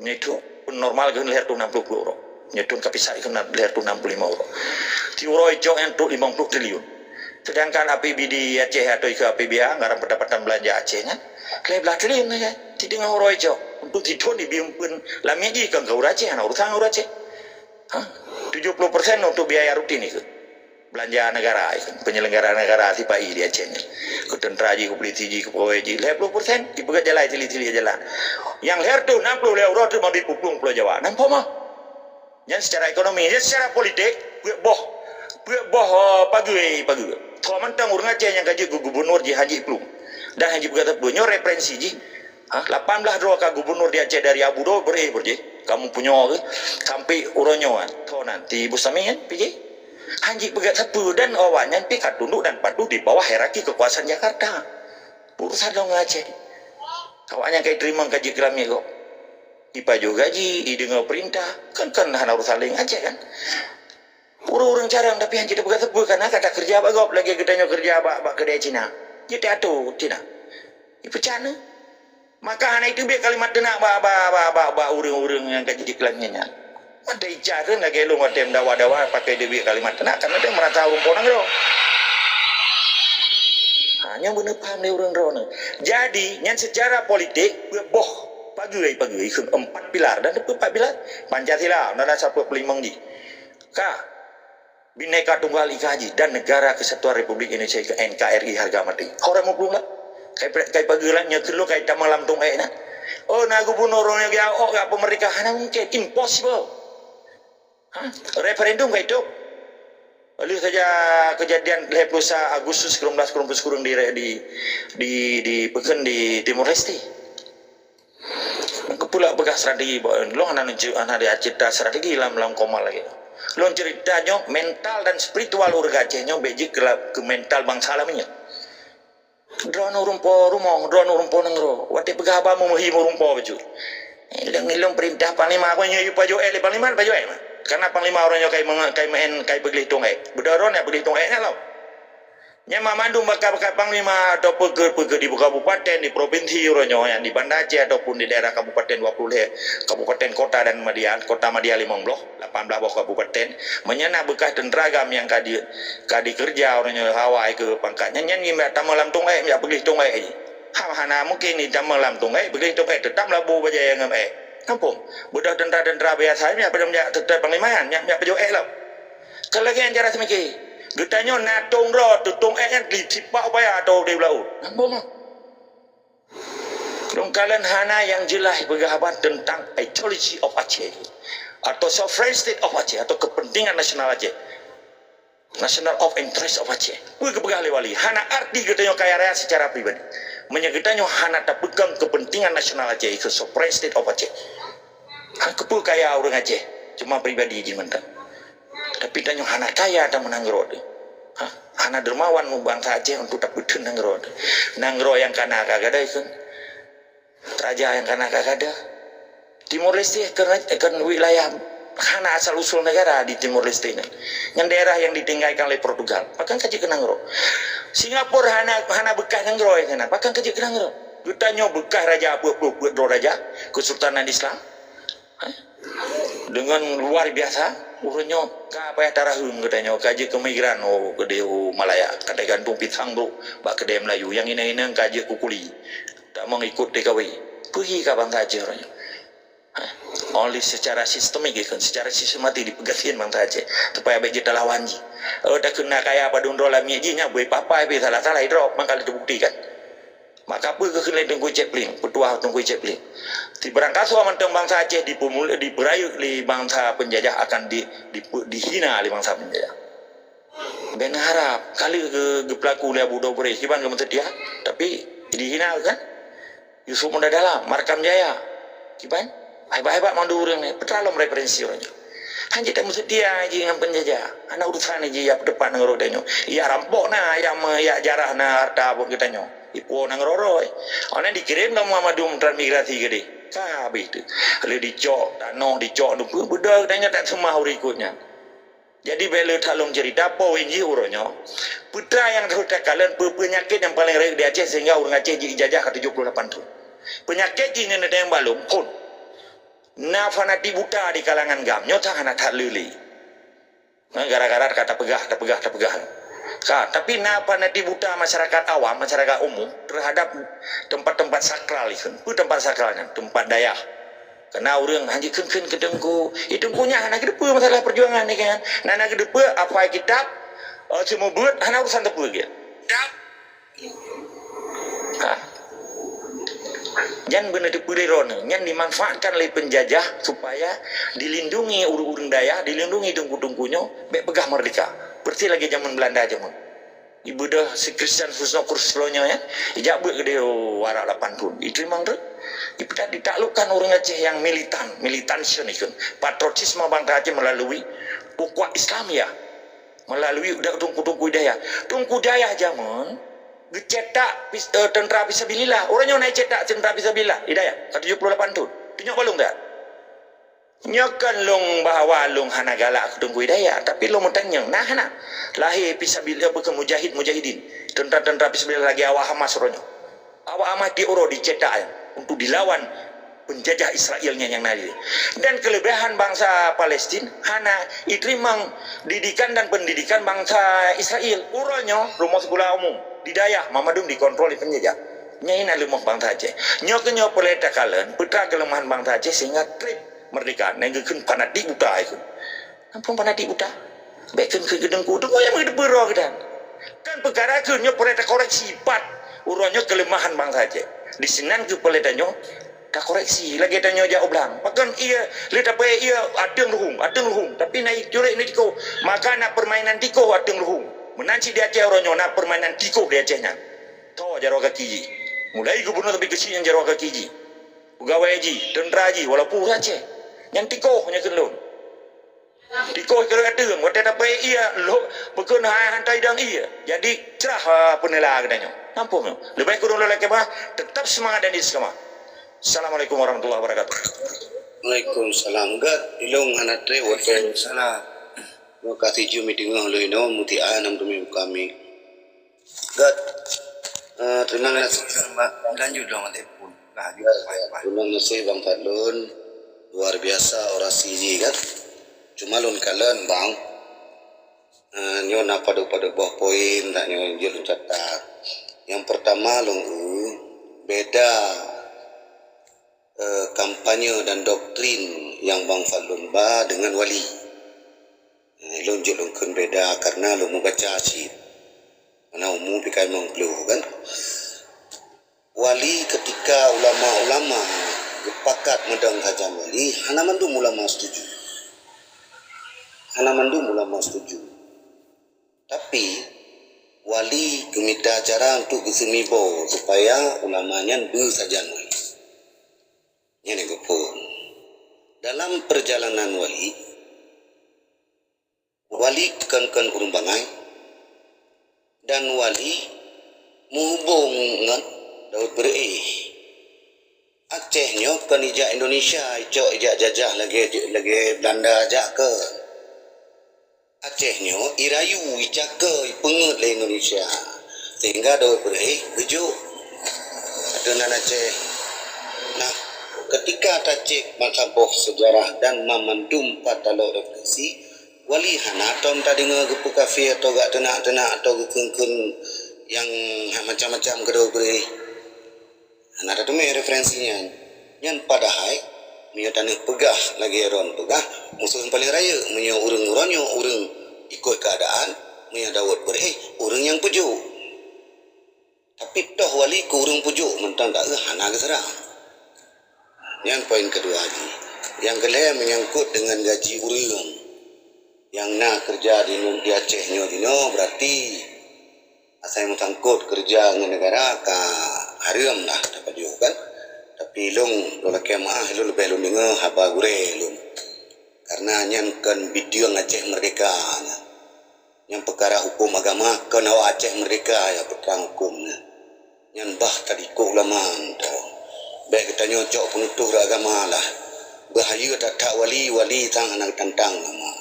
Nyoe itu normal keuh lhèe reutôh nam ploh uroe. Nyoe thôn kapisai keuh lhèe reutôh nam ploh limong uroe. Tiep uroe icok nyan trôk limong ploh triliun. Sedangkan A P B D Aceh atau ikeu A P B A, anggaran pendapatan belanja Aceh nyan, lhèe blaih triliun saja. Sideungoe uroe icok. Untuk sithôn ibi eumpeuen lamiet jih keu ureueng Aceh, hana urusan ngon ureueng Aceh. Ha? Tujuh puluh persen untuk biaya rutin itu. Belanja negara, penyelenggara negara sipa-i di Aceh nyan. Keu tentera jih, keu polisi jih, keu pegawai jih, lhèe ploh persen dipeugöt jalan, sili-sili jalan. Nyang lhèe reutôh nam ploh lhèe uroe teuma bri peuplueng Pulo Jawa. Nampak mah? Nyan secara ekonomi, nyan secara politik, peuet boh, peuet boh, eh, pageue, pageue. Tho mantong ureueng Aceh nyang ka jeuet keu gubunur jih hana jiplueng. Dan hana jipeugah sapeue. Nyoe referensi jih. Ha, lapan blaih droe ka gubunur di Aceh dari Abu Dho beureh beurjih. Kamu punyo ke? Sampai uroe nyoe kan. Tho nanti Ibu Sami kan, pijih. Hanjeuet peugah sapeue dan awaknyan pih ka tunduk dan patuh di bawah hierarki kekuasaan Jakarta. Urusan lôn ngon Aceh. Awaknyan ka jiteurimong ka jeuet keu lamiet gob. Ipajoh gaji, ideungoe peurintah. Kan, kan hana urusan lé ngon Aceh kan? Ureueng-ureueng carông tapi hanjeuet tapeugah sapeue, karena ka takeureuja bak gob lagèe geutanyoe keureuja bak, bak keudè Cina. Jeuet teuatoe Cina. Ipeucat neuh. Maka hana iteubiet kalimat teunak bak, bak, bak, bak, bak ureueng-ureueng nyang ka jikeulamiet nyan. Watèe icat kheun lagèe lôn watèe meudawa-dawa pakai teubiet kalimat teunak, karena teuh meurasa ureueng po nanggroe. Ha, nyan beuneuh paham lé ureueng droeneuh. Jadi, nyan secara politik, peuet boh pageue, pageue, kheun empat pilar. Dan peuet pilar? Pancasila, Undang-Undang seratus empat puluh lima jih. Ka. Bhinneka Tunggal Ika jih dan Negara Kesatuan Republik Indonesia ke N K R I harga mati. Orang mau pulang? Kai, kai pageue lah, nyoe keu lôn kai tamong lam tông èk na. Oh, na gubunur nyang geuawok gak pemerintah, hana mungkin, impossible. Ha? Referendum kai tu. Oleh saja kejadian lhèe puluh sa Agustus sembilan belas sembilan puluh sembilan di, di, di, di, pekan di Timor Leste. Keupeue lôn peugah strategi, bah, lôn hana nunjuk, hana dicerita strategi lam, lam koma lagèe nyoe. Lôn cerita nyoe mental dan spiritual ureueng Aceh nyoe bèk jeuet keu la-, keu mental bansa laén nyoe. Droeneuh ureueng po rumoh, droeneuh ureueng po nanggroe. Watèe peugah haba meumeuhi meureueng po bacut. Ilôn, ilôn peurintah panglima, aku nyoe pajoh èk lé panglima, pajoh èk mah. Karena panglima uroe nyoe kai meu'en, kai meu'en, kai peugleh tông èk. Beudôh droeneuh peugleh tông èk nyan lom. Nyan mandum bakat-bakat panglima ataupun keu, keu, keu di kabupaten, di provinsi uroe nyoe, nyang di Banda Aceh ataupun di daerah kabupaten dua puluh lhèe, kabupaten kota dan madya, kota madya limong ploh, lapan belas boh kabupaten. Meunyoe na bekas teuntera GAM nyang ka di, ka dikeureuja uroe nyoe hawa keu pangkat. Nyan, nyan ngieng tamong lam tông èk, jak peugleh tông èk jih. Ha, hana mungkin jitamong lam tông èk, peugleh tông èk, teutap labo bajèe ngon èk. Kampung. Beudôh teuntera-teuntera biasa, jak, jak, jak, jak panglima nyan, jak, jak pajoh èk lom. Ka lagèe nyan cara seumike. Geutanyoe na tông droe, teutông èk nyan di sipak upaya atau di beulau. Nampak mah? Lôn kalon hana nyang jeulaih peugah haba teuntang ideology of Aceh atau sovereign state of Aceh atau kepentingan nasional Aceh. National of interest of Aceh. Peue geupeugah lé Wali? Hana arti geutanyoe kaya raya secara pribadi. Meunyoe geutanyoe hana tapeukong kepentingan nasional Aceh, itu sovereign state of Aceh. Ha, keupeue kaya ureueng Aceh? Cuma pribadi jih mantong. Tapi tanyoe hana kaya tameunanggroe teuh. Ha, hana dermawan bansa Aceh untuk tapeutheun nanggroe teuh. Nanggroe nyang kana ka gadai kheun. Raja nyang kana ka gadai. Timor Leste kheun, kheun wilayah hana asal usul negara di Timor Leste nyan. Nyan daerah yang ditinggalkan oleh Portugal. Pakon ka jeuet keu nanggroe. Singapura hana, hana bekas nanggroe keunan. Pakon ka jeuet keu nanggroe. Geutanyoe bekas raja peuet ploh peuet droe raja Kesultanan Islam. Ha? Dengan luar biasa, ureueng nyoe ka payah taraheung geutanyoe, ka jeuet keu migran, oh, keudeh, oh, Malaya, ka tagantung pisang brôk bak keudè Meulayu, nyang inong-inong ka jeuet keu kuli, tamong ikot T K W. Peue ka bansa Aceh ureueng nyoe? Ha? Oleh secara sistemik, secara sistematik dipeugah bansa Aceh supaya bék jitalawan jih. Oh, takheun na kaya padum droe lamiet jih, nyan bui papai pih salah-salah idrop, maka lé teubuktikan. Maka peue geukheun lé Teungku Cék Pling, peutuah Teungku Cék Pling? Sibarang kasoe mantong bansa Aceh dipemul-, dipeurayeuk lé bansa penjajah akan di, di, dihina lé bansa penjajah. Bék neuharab, ka lheueh geu-, geupeulaku lé Abu Dobre, kiban geumeuseutia, tapi dihina kan? Yusuf Muda Dalam, Markam Jaya, kiban? Hebat-hebat mandum ureuëng nyan, peue teuma lom referensi ureuëng nyan. Hanjeuet tameuseutia jih ngon penjajah, hana urusan jih jak peuteupat nanggroe geutanyoe. Jak rampok na, jak me-, jak jarah na hareuta buet geutanyoe. Ipuwoe nanggroe roh. Awaknyan dikirém lom mandum transmigrasi keudeh. Ka habéh teuh. Lheueh dicok tanoh, dicok nupeue, beudôh geutanyoe taseumah ureuëng ikot nyan. Jadi, bék lé that lôn ceurita, poin jih uroe nyoe. Peue nyang rhot takalon, peue peunyakét nyang paleng rayeuk di Aceh sehingga ureuëng Aceh jijajah ka tujoh ploh lapan thon. Peunyakét jih nyan teuntang balum phon. Na fanatik buta di kalangan GAM, nyoe that hana that lé lé. Nah, gara-gara ka tapeugah, tapeugah, tapeugah. Ka, tapi na fanatik buta masyarakat awam, masyarakat umum terhadap tempat-tempat sakral itu. Peue tempat sakral nyan? Tempat dayah. Karena ureuëng hanjeuet kheun-kheun keu teungku. Eh, teungku nyan hana geuteupeue masalah perjuangan ni kan. Na, hana geuteupeue hafai kitab, eh, seumeubeuet, hana urusan teupeue gét. Kitab. Ha. Nyan beuna teupeue lé droeneuh. Nyan dimanfaatkan lé penjajah supaya dilindungi ureuëng-ureuëng dayah, dilindungi teungku-teungku nyoe, bék peugah merdeka. Persis lagée jameun Belanda jameun. Ibeudôh si Christian Husno Kurslo nyoe, ya. Ijak beuet keudeh warak lapan thon. Iteurimong teuk. Ipeugah ditaklukkan ureuëng Aceh nyang militan, militansiun ikheun. Patriotisme bansa Aceh melalui ukhuwah Islamiyah. Melalui teungku-teungku Hidayah. Teungku Hidayah jameun geucetak pis-, eh, teuntra fisabilillah. Ureuëng nyoe na cetak teuntra fisabilillah Hidayah ka tujoh ploh lapan thon. Tunyok balum that. Nyoe kon lôn bahwa lôn hana galak keu Teungku Hidayah, tapi lôn meutanyong, nah, hana. Lahé fisabilillah, apa keu mujahid-mujahidin, teuntra-teuntra fisabilillah lagée awak Hamas uroe nyoe. Awak Hamas di uroe dicetak nyan untuk dilawan penjajah Israel nyan nyang na di. Dan kelebihan bansa Palestin hana iteurimong didikan dan pendidikan bansa Israel. Uroe nyoe rumoh sikula umum di dayah mandum dikontrol lé penjajah. Nyan na leumoh bansa Aceh. Nyoe keuh nyoe peureulée takalon, peue teuma keuleumahan bansa Aceh sehingga treb merdeka, nyan geukheun fanatik buta ikheun. Ampôn fanatik buta. Bék kheun keu teungku, teungku nyang meuteupeue droe geutanyoe. Kan peukara kheun nyoe peureulée takoreksi, pat uroe nyoe keuleumahan bansa Aceh. Disinan keuh peureulée tanyoe takoreksi, lagée tanyoe jak u blang. Pakon ié, lé tapeuék ié ateueng luhum, ateueng luhum, tapi na curek na tikoh. Maka na peurmainan tikoh ateueng luhum. Meunan cit di Aceh uroe nyoe na peurmainan tikoh di Aceh nyan. Tho jaroe gaki jih. Mulai gubunur sampai keuchik nyan jaroe gaki jih. Peugawée jih, teuntra jih, walaupun ureuëng Aceh. Nyan tikoh nyan kheun lôn. Tikoh keu ateueng, watée tapeuék ié, lhok, peukheun hai hantai dang ié. Jadi, crah, ah, peunila geutanyoe. Nampôh nyoe. Leubeh kureueng lôn lakée bah, tetap seumangat dan istiqamah. Assalamualaikum warahmatullahi wabarakatuh. Waalaikumsalam. Gét, ilôn hana treb watée. Waalaikumsalam. Terima kasih jeuet meudeungoh lôn inoe, mutiara nam teumé kami. Gét. Eh, terima kasih. Lanjut dong, Mak Saiful. Lanjut, Mak Saiful. Terima kasih, Bang Fadlun. Luar biasa orasi jih, kan? Cuma lôn kalon, Bang. Eh, nyoe na padub-padub boh poin, tak nyoe jeuet lôn catat. Yang pertama, lôn eu, beda, eh, kampanye dan doktrin yang Bang Fadlun ba dengan wali. Eh, lôn jeuet lôn kheun beda karena lôn mubaca cit. Karena umu pih ka limong ploh, kan? Wali ketika ulama-ulama geupakat meudong sajan wali, hana mandum ulama setuju. Hana mandum ulama setuju. Tapi, wali geumita cara untuk geuseumibo supaya ulama nyan beusajan wali. Nyan nyang geuphon. Dalam perjalanan wali, wali kon-kon ureuëng bangai, dan wali meuhubong ngon Daud Beureueh. Aceh nyoe kon ijak Indonesia, icok ijak jajah lagée, lagée Belanda jak kon. Aceh nyoe irayu, icake, ipeungeuet lé Indonesia, sehingga Daud Beureueh geujok ateueh nan Aceh. Nah, ketika tacek mata boh sejarah dan mamandum pat taloe refleksi, wali hana tom tadeungoe geupeukafe atau geuteunak-teunak atau geukheun-kheun nyang macam-macam keu Daud Beureueh. Hana tateumé referensi nyan. Nyan padahai Meunyoe taneuk peugah lagée droen peugah, musoh nyang paleng rayeuk, meunyoe ureuëng uroe nyoe ureuëng ikot keuadaan, meunyoe Daud beuréh, ureuëng nyang peujok. Tapi toh wali keu ureuëng peujok mantong taeu hana geuseurang. Nyan poin keudua jih. Nyang keulhée menyangkut deungon gaji ureuëng nyang na keureuja di, di Aceh nyoe jinoe, berarti asai meusangkot keureuja ngon neugara ka hareuem lah tapajoh kan. Tapi lôn, lôn lakée meuáh, lôn leubeh lôn deungoe haba gurée lôn. Karena nyan kon bideueng Aceh Merdeka nyan. Nyang peukara huköm agama kon awak Aceh Merdeka nyang peutrang huköm nyan. Nyan bah tadikok ulama nyan. Bék geutanyoe cok peunutoh rot agama lah. Bahaya that-that wali, wali sang hana geutantang ulama.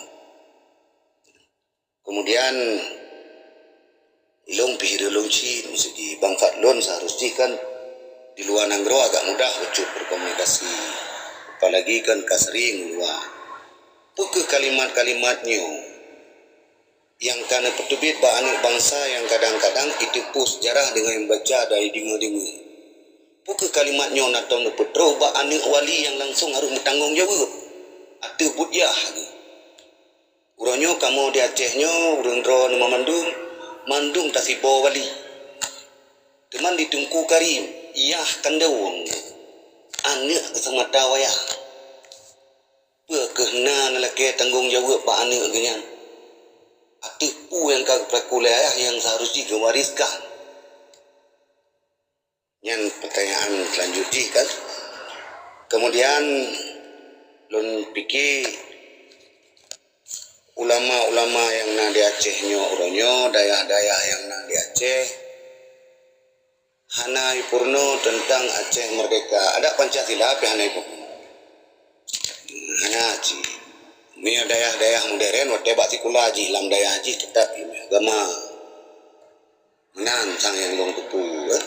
Kemudian, ilong pih lôn cit, maksud jih, Bang Fadlon seharus jih kan di luwa nanggroe agak mudah bacut berkomunikasi. Apalagi kan ka sering luwa. Peu kheueh kalimat-kalimat nyoe nyang ka neupeuteubiet bak aneuëk bansa nyang kadang-kadang jiteupeue seujarah deungon baca dan jideungoe-deungoe. Peu kheueh kalimat nyoe na tom neupeutroh bak aneuëk wali nyang langsong harôh meutanggong jaweueb ateueh buet yah geuh. Uroe nyoe kamoe di Aceh nyoe ureuëng droeneuh mandum, mandum tasiboh wali. Teuma di Teungku Karim, yah kandong, aneuëk keuseumata wayah. Peu kheueh na neulakée tanggong jaweueb bak aneuëk geuh nyan ateueh peue nyang ka geupeulaku lé ayah nyang seharus jih geuwariskan? Nyan pertanyaan selanjut jih kan. Kemudian lôn pike ulama-ulama nyang na di Aceh nyoe uroe nyoe, dayah-dayah nyang na di Aceh hana jipeurunoe teuntang Aceh Merdeka. Adak Pancasila pih hana jipeurunoe. Hana cit. Meunyoe dayah-dayah modern watée bak sikula jih lam dayah jih teutap iéleumé agama. Meunan sang nyang lôn teupeue.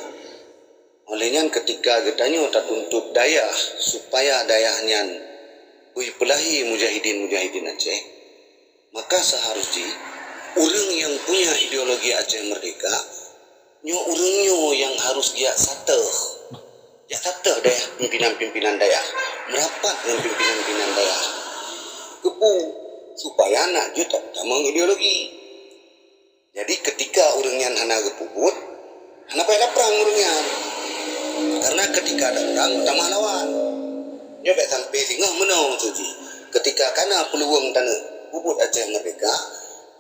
Oleh nyan keutika geutanyoe tatuntut dayah supaya dayah nyan beujipeulahé mujahidin-mujahidin Aceh, maka seharus jih ureuëng nyang punya ideologi Aceh Merdeka nyoe ureuëng nyoe nyang harus jak satéh. Jak satéh dayah pimpinan-pimpinan dayah, meurapat ngon pimpinan-pimpinan dayah. Keupeue? Supaya nak jeuet tamong ideologi. Jadi keutika ureuëng nyan hana geupeubuet, hana payah taprang ureuëng nyan. Karena keutika taprang tamah lawan. Nyoe bék sampai singoh meunoe maksud jih. Keutika kana peuluwang taneuk peubuet Aceh Merdeka,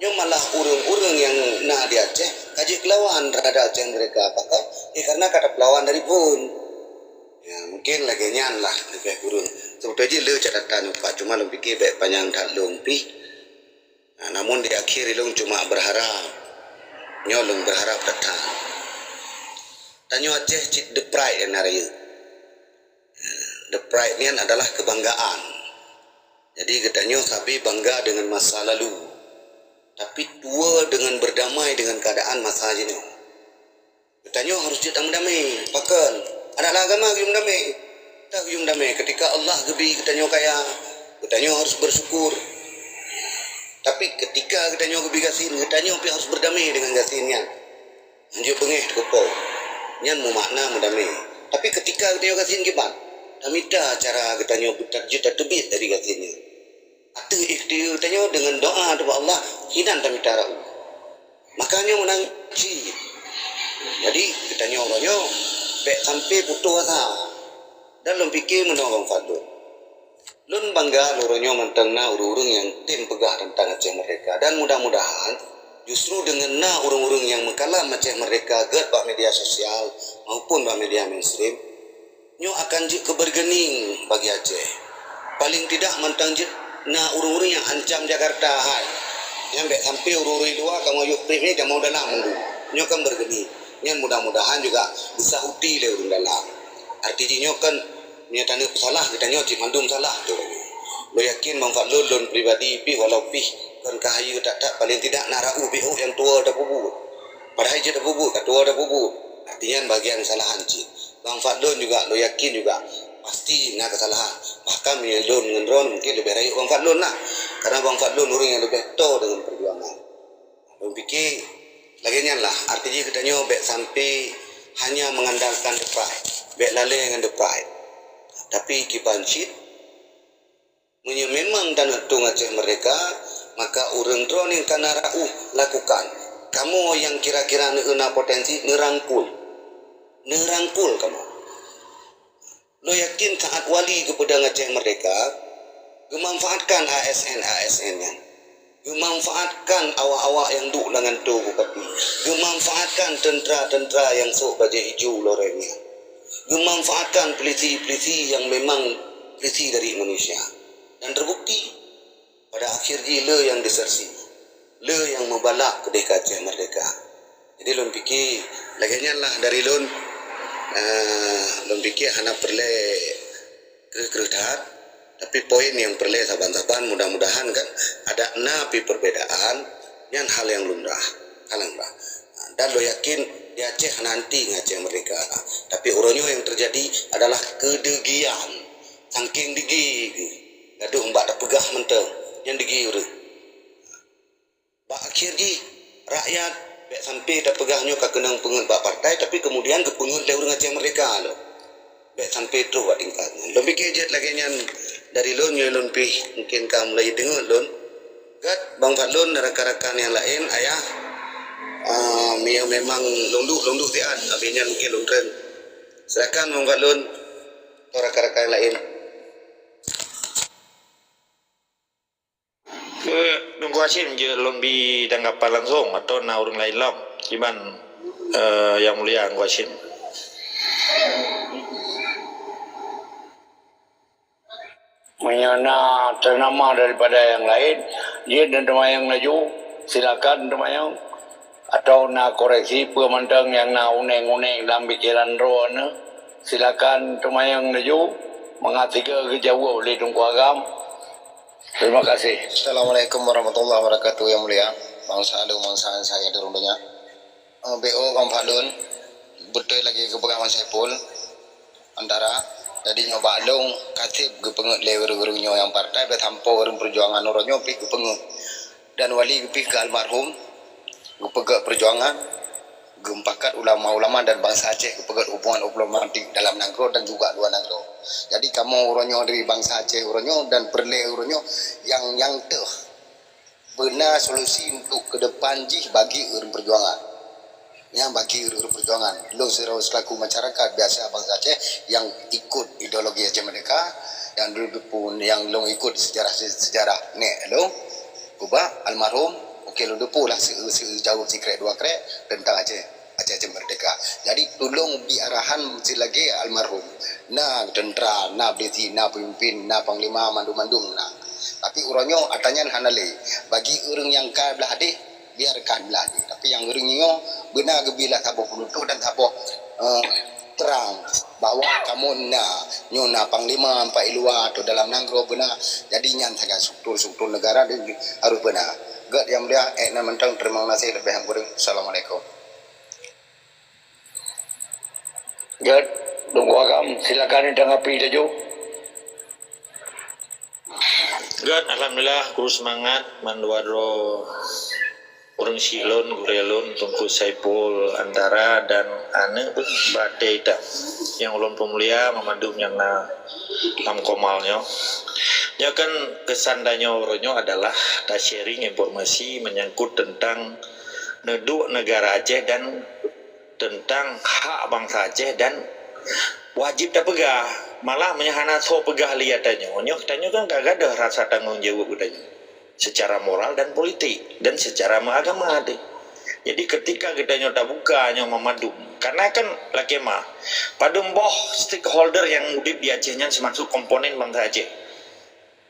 nyoe malah ureuëng-ureuëng nyang na di Aceh ka jeuet keulawan terhadap Aceh Merdeka. Pakon? Eh, karena ka tapeulawan dari phon. Ya, mungkin lagée nyan lah leubeh kureueng. Seubeutoe jih le catatan nyoe Pak, cuma lôn pike bék panyang that lôn pih. Nah, namun di akhir ilong cuma berharap. Nyoe lôn berharap that-that. Tanyoe Aceh cit the pride nyang na rayeuk. The pride nyan adalah kebanggaan. Jadi geutanyoe sabe bangga dengan masa lalu. Tapi tuwoe dengan berdamai dengan keadaan masa jinoe. Geutanyoe harus jeuet tameudamé. Pakon? Adak lam agama geuyue meudamé. Teuh geuyue meudamé. Keutika Allah geubri geutanyoe kaya, geutanyoe harus bersyukur. Tapi keutika geutanyoe geubri gasien, geutanyoe pih harus berdamé dengan gasien nyan. Hanjeuet beungéh teukeupok. Nyan meumakna meudamé. Tapi keutika geutanyoe gasien kiban, tamita cara geutanyoe jeuet tateubiet dari gasien nyan. Ateueh ikhtiar tanyoe deungon doa ubak Allah, hinan tamita rayeuk. Maka nyoe meunan cit. Jadi, geutanyoe uroe nyoe bék sampai putoh asa. Dan lôn pike meunoe Bang Fadlon. Lôn bangga lôn uroe nyoe mantong na ureuëng-ureuëng nyang tem peugah teuntang Aceh Merdeka. Dan mudah-mudahan justru deungon na ureuëng-ureuëng nyang meukalam Aceh Merdeka gét bak media sosial maupun bak media mainstream, nyoe akan jeuet keu bargaining bagi Aceh. Paling tidak mantong jeuet na ureuëng-ureuëng nyang ancam Jakarta hai. Nyan bék sampai ureuëng-ureuëng luwa kamoe yue preh nyoe kamoe dalam mandum. Nyoe kan bargaining. Nyan mudah-mudahan juga geusahuti lé ureuëng dalam. Arti jih nyoe kan meunyoe taneuk peusalah geutanyoe cit mandum salah tu. Lôn yakin Bang Fadlon lôn pribadi pih walau pih kon ka hayeue that-that paling tidak na rayeuk pih nyang tuwoe tapeubuet. Padahai jeuet tapeubuet, ka tuwoe tapeubuet. Arti nyan bagian kesalahan cit. Bang Fadlon juga, lôn yakin juga pasti na kesalahan. Bahkan meunyoe lôn ngon droeneuh mungkin leubeh rayeuk Bang Fadlon lah. Karena Bang Fadlon ureuëng nyang leubeh toe deungon perjuangan. Lôn pike lagée nyan lah. Arti jih geutanyoe bék sampai hanya mengandalkan the pride. Bék lalée ngon the pride. Tapi kiban cit Meunyoe memang taneutong Aceh merdeka, maka ureuëng droeneuh ka na raôh lakukan. Kamoe nyang kira-kira neueu na potensi neurangkul. Neurangkul kamoe. Lôn yakin saát Wali geupeudong Aceh merdeka, geumanfaatkan A S N-A S N nyan. Geumanfaatkan awak-awak nyang duek lam gantoe bupati. Geumanfaatkan teuntra-teuntra nyang sôk bajée ijo loreng nyan. Geumanfaatkan peulisi-peulisi nyang memang peulisi dari Indonesia. Dan terbukti, pada akhir jih le nyang desersi, le nyang meubalak keudeh ka Aceh merdeka. Jadi lôn pike lagée nyan lah dari lôn. Eh, lôn pike hana peureulée kreueh-kreueh that, tapi poin nyang peureulée saban-saban, mudah-mudahan kan adak na pi perbedaan, nyan hal nyang lumrah, hal nyang lumrah. Dan lôn yakin di Aceh hana anti ngon Aceh merdeka, tapi uroe nyoe nyang teujadi adalah keudeugian. Sangking deugi geuh, gadôh bak tapeugah mantong, nyan deugi ureuëng. Bak akhir jih, rakyat bék sampai tapeugah nyoe ka keunong peungeut bak partai, tapi kemudian geupeungeut lé ureuëng Aceh merdeka lom. Bék sampai troh bak tingkat nyan. Lôn pike jeuet lagée nyan dari lôn, nyoe lôn pih mungkin ka mulai deungoe lôn. Gét bang Fadlun dan rakan-rakan nyang laén, ayah, ah, meunyoe memang lôn duek, lôn duek siat, abih nyan mungkin lôn treun. Silakan bang Fadlun atau rakan-rakan nyang laén. Teungku Hasyim, jeuet lôn bi tanggapan langsong atau na ureuëng laén lom? Kiban, eh, Yang Mulia Teungku Hasyim. Meunyoe na teunama daripada nyang laén, jeuet neuteumanyong laju, silakan teumanyong. Atau na koreksi peue mantong nyang na uneng-uneng lam pikeran droeneuh, silakan teumanyong laju, mangat sigoe geujaweueb lé Teungku Agam. Terima kasih. Assalamualaikum warahmatullahi wabarakatuh, Yang Mulia. Bansa lôn, bansa saya di dunia. Eh, B O Bang Fadlun, beutôi lagée geupeugah Bang Saiful Antara. Jadi nyoe bak lôn ka seb geupeungeut lé ureuëng-ureuëng nyoe nyang partai, bék sampoe ureuëng peujuangan uroe nyoe pih geupeungeut. Dan Wali geupih keu almarhum, geupeugét peujuangan, geumpakat ulama-ulama dan bansa Aceh geupeugét hubungan diplomatik dalam nanggroe dan juga luwa nanggroe. Jadi kamoe uroe nyoe dari bansa Aceh uroe nyoe dan peureulée uroe nyoe nyang, nyang teuh beuna solusi untuk ke depan jih bagi ureuëng peujuangan. Nyang bagi ureuëng peujuangan, lôn sidroe selaku masyarakat biasa bansa Aceh nyang ikut ideologi Aceh Merdeka, nyang dulu pun nyang lôn ikut sejarah-sejarah nek lôn, kubah almarhum, oke, lôn dupu lah seu-, seu-, jaweueb sikrek dua krek tentang Aceh, Aceh, Aceh Merdeka. Jadi tulông bi arahan silagée almarhum. Na teuntra, na polisi, na pemimpin, na panglima, mandum-mandum na. Tapi uroe nyoe ata nyan hana lé. Bagi ureuëng nyang ka blah deh, biarkan blah deh. Tapi nyang ureuëng nyoe beuna geubi lah saboh peunutôh dan saboh, eh, terang bahwa kamoe na, nyoe na panglima, empat i luwa atau dalam nanggroe beuna. Jadi nyan sagai struktur-struktur negara harus beuna. Gét Yang Mulia, eh, na mantong, terima kasih lebih kurang. Assalamualaikum. Gét, Teungku Agam, silakan ditanggapi laju. Gét, alhamdulillah, kru seumangat, mandua droe ureuëng syik lôn, gurée lôn, Teungku Saiful Antara dan aneuëk batée itam nyang ulôn peumulia, mandum nyang na lam komal nyoe. Nyoe kan keusan tanyoe uroe nyoe adalah ta-sharing informasi menyangkut tentang neuduek negara Aceh dan tentang hak bansa Aceh dan wajéb tapeugah. Malah meunyoe hana soe peugah lé tanyoe, nyoe tanyoe kan ka gadôh rasa tanggong jaweueb geutanyoe secara moral dan politik dan secara meuagama teuh. Jadi ketika geutanyoe tabuka nyoe meumandum, karena kan lakée mah, padum boh stakeholder nyang udeb di Aceh nyan seumaksud komponen bansa Aceh.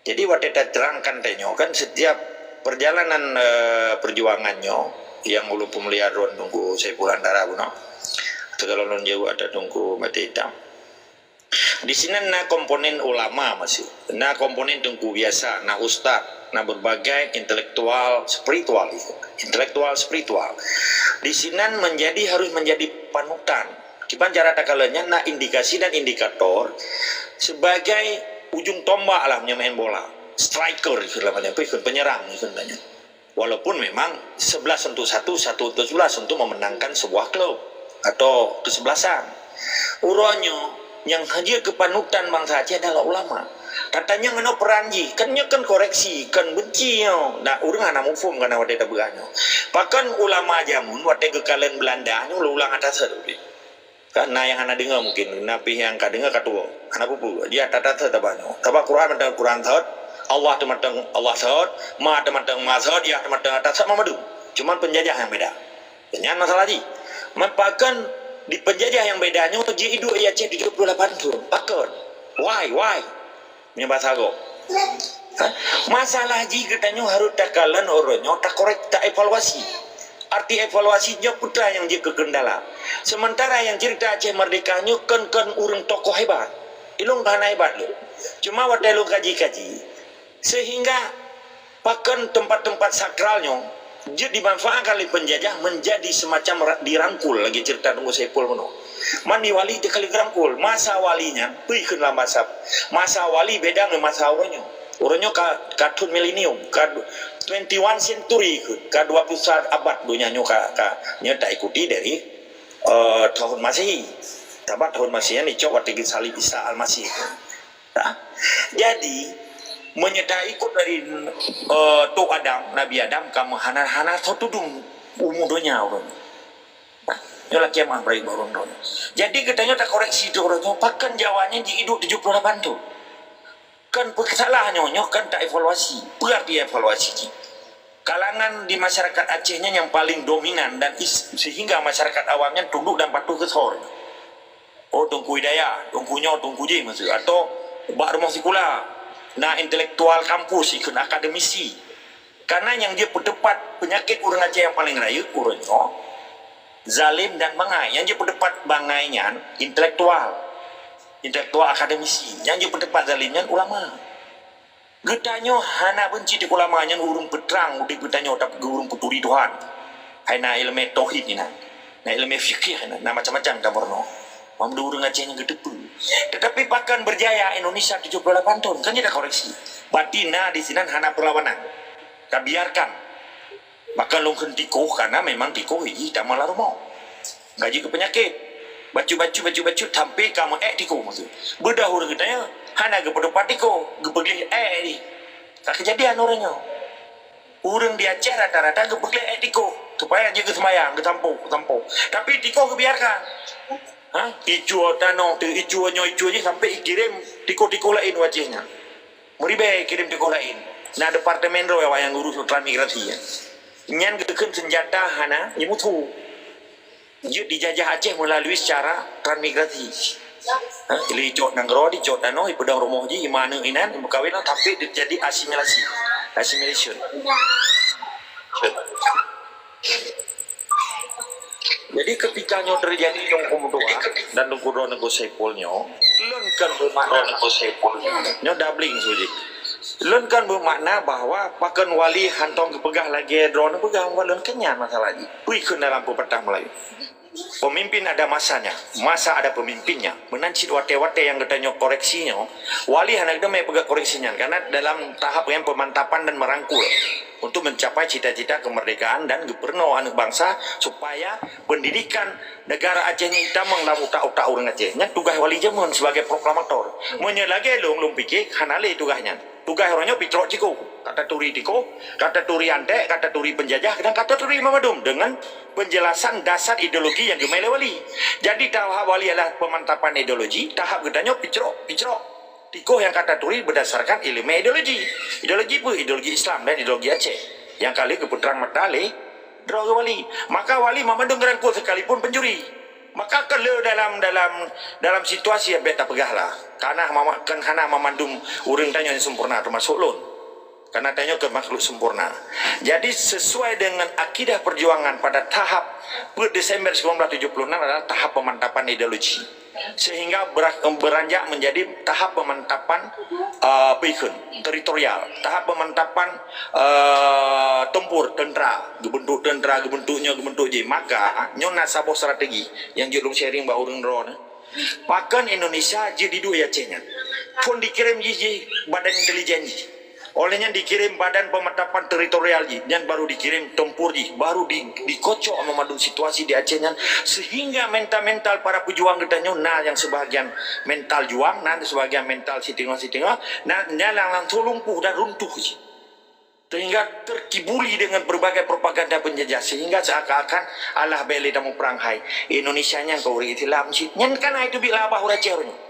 Jadi watée taterangkan tanyoe kan setiap perjalanan, eh, perjuangan nyoe nyang ulôn peumulia droe Teungku Saiful Antara bunoe. Atau kalau lôn jaweueb ata Teungku Batée Itam. Di sinan na komponen ulama masih, na komponen teungku biasa, na ustaz, na berbagai intelektual spiritual, intelektual spiritual. Di sinan menjadi, harus menjadi panutan. Kiban cara takalon nyan na indikasi dan indikator sebagai ujung tombak lah meunyoe main bola. Striker ikheun namanya, apa ikheun, penyerang ikheun namanya. Walaupun memang sebelas untuk satu, satu untuk sebelas untuk memenangkan sebuah klub atau kesebelasan. Uroe nyoe nyang hana keupanutan bansa Aceh adalah ulama. Katanya ngon peran jih, kan nyoe kan koreksi, kan benci nyoe. Nah, ureuëng hana muphom kana watée tabeurah nyoe. Pakon ulama jameun watée geukalon Belanda nyoe ulang-ulang ata sot udeb. Kan na nyang hana deungoe mungkin, na pih nyang ka deungoe ka tuwoe. Hana peue-peue, jih ata sot taba nyoe. Taba Quran mantong Quran sot, Allah teuh mantong Allah sot, ma teuh mantong ma sot, yah teuh mantong ata sot, ma mandum. Cuman penjajah nyang beda. Nyan masalah jih. Pakon di penjajah nyang beda nyoe ji iduek i Aceh tujoh puluh lapan thon. Pakon? Why? Why? Nyoe basa gob. Ha? Masalah jih geutanyoe harôh takalon uroe nyoe takorek, taevaluasi. Arti evaluasi nyoe peue nyang jeuet keu kendala. Sementara nyang cerita Aceh Merdeka nyoe kon-kon ureuëng tokoh hebat. Ilôn ka hana hebat lé. Cuma watée lôn kaji-kaji, sehingga pakon tempat-tempat sakral nyoe jeuet dimanfaatkan lé penjajah menjadi semacam ra-, dirangkul lagée cerita Teungku Saipul meunoe. Man di wali teuka lheueh geurangkul. Masa wali nyan, peue kheun lam basa, masa wali beda ngon masa uroe nyoe. Uroe nyoe ka, ka thon milenium, ka du-, twenty one century kheun, ka dua puluh satu abad donya nyoe ka, ka nyoe taikuti dari, eh, tahun Masehi. Sabab tahun Masehi nyan icok watée geusalib Isa Almasih. Nah, jadi, meunyoe taikot dari, eh, Tok Adam, Nabi Adam, ka meuhana-hana soe tudong umu donya ureuëng. Nah, nyoe lah kiamat beurai bak ureuëng droe. Jadi, geutanyoe takoreksi tu ureuëng nyoe, pakon Jawa nyan ji iduek tujoh puluh lapan thon. Kan peue salah nyoe, nyoe kan taevaluasi. Peue arti evaluasi jih? Kalangan di masyarakat Aceh nyan nyang paling dominan dan is-, sehingga masyarakat awam nyan tunduk dan patuh keu soe. Oh, Teungku Hidayah, Teungku nyoe, Teungku jih maksud. Atau bak rumoh sikula, na intelektual kampus, ikheun akademisi. Karena nyang jeuet peuteupat peunyakét ureuëng Aceh nyang paleng rayeuk uroe nyoe, zalim dan bangai. Nyang jeuet peuteupat bangai nyan intelektual. Intelektual akademisi. Nyang jeuet peuteupat zalim nyan ulama. Geutanyoe hana beunci di ulama nyan ureuëng peutrang udeb geutanyoe, tapi ureuëng peuturi Tuhan. Hai na iéleumé tauhid inan. Na iéleumé fikih inan. Na macam-macam tameurunoe. Mandum ureuëng Aceh nyang geuteupeue. Tetapi pakon berjaya Indonesia tujoh puluh lapan thon? Kan jeuet takoreksi. Berarti na di sinan hana perlawanan. Tabiarkan. Maka lôn kheun tikoh, karena memang tikoh jih tamong lam rumoh. Gaji keu peunyakét. Bacut-bacut, bacut-bacut, sampai ka meu-ék tikoh maksud. Beudoh ureuëng geutanyoe hana geupeuteupat tikoh, geupeugleh ék jih. Ka keujadian uroe nyoe. Ureuëng di Aceh rata-rata geupeugleh ék tikoh, supaya jeuet geuseumayang, geusampoe, geusampoe. Tapi tikoh geubiarkan. Ha? Icue tanoh teuh, icue nyoe, icue jih, sampai ikirém tikoh-tikoh laén u Aceh nyan. Meuribée kirém tikoh laén. Na departemen droe awak nyang urus transmigrasi nyan. Nyan geukheun senjata hana jimusu. Jeuet dijajah Aceh melalui secara transmigrasi. Ha, lé icok nanggroe, icok tanoh, ipeudong rumoh jih, ima aneuk inan, imeukawen, tapi terjadi asimilasi. Assimilation. Jadi ketika nyoe terjadi Teungku Meutuah dan Teungku Droeneuh Gus Saipul nyoe, lôn kan bermakna, nyoe doubling su jih. Lôn kan bermakna bahwa pakon wali hántom geupeugah lagée droeneuh peugah, lôn keunyan masalah jih. Peue kheun dalam pepatah Melayu. Pemimpin ada masanya, masa ada pemimpinnya. Meunan cit watée-watée nyang geutanyoe koreksi nyoe, wali hana geuteumé peugah koreksi nyan, karena dalam tahap nyang pemantapan dan merangkul untuk mencapai cita-cita kemerdekaan dan geupeureunoe aneuk bangsa supaya pendidikan negara Aceh nyan itamong lam utak-utak ureuëng Aceh. Nyan tugaih wali jameun sebagai proklamator. Meunyoe lagée lôn, lôn pike hana lé tugaih nyan. Tugaih uroe nyoe picrok tikoh, ka taturi tikoh, ka taturi anték, ka taturi penjajah, dan ka taturi mandum dengan penjelasan dasar ideologi nyang geumé lé wali. Jadi tahap wali adalah pemantapan ideologi, tahap geutanyoe picrok, picrok. Tikoh nyang ka taturi berdasarkan iéleumé ideologi. Ideologi peue? Ideologi Islam dan ideologi Aceh nyang ka lheueh geupeutrang mata lé droe wali. Maka wali mandum geurangkul sekalipun pencuri. Maka keu lheueh dalam, dalam, dalam situasi nyang bék tapeugah lah. Kana mama-, kan hana mandum ureuëng tanyoe nyang sempurna, termasuk lôn. Karena tanyoe keu makhluk sempurna. Jadi, sesuai dengan akidah perjuangan pada tahap per Desember sembilan belas tujuh puluh enam adalah tahap pemantapan ideologi. Sehingga bera-, beranjak menjadi tahap pemantapan, eh, apa ikheun, teritorial, tahap pemantapan, eh, tempur, tentera, geubentuk tentera, geubentuk nyoe, geubentuk jih. Maka, nyoe na saboh strategi nyang jeuet lôn sharing bak ureuëng droeneuh. Pakon Indonesia jeuet diduek i Aceh nyan? Phon dikirém jih, jih badan intelijen jih. Oleh nyan dikirim badan pemantapan teritorial jih, nyan baru dikirim tempur jih, baru di, dikocok meumandum situasi di Aceh nyan, sehingga mental-mental para pejuang geutanyoe na yang sebahagian mental juang, na sebahagian mental siteungoh-siteungoh, na nyan langsung lumpuh dan runtuh jih. Sehingga terkibuli dengan berbagai propaganda penjajah, sehingga seakan-akan alah bèk lé tamuprang hai. Indonesia nyan ka ureueng Islam cit. Nyan kan hai teubiet labah ureueng Aceh nyoe.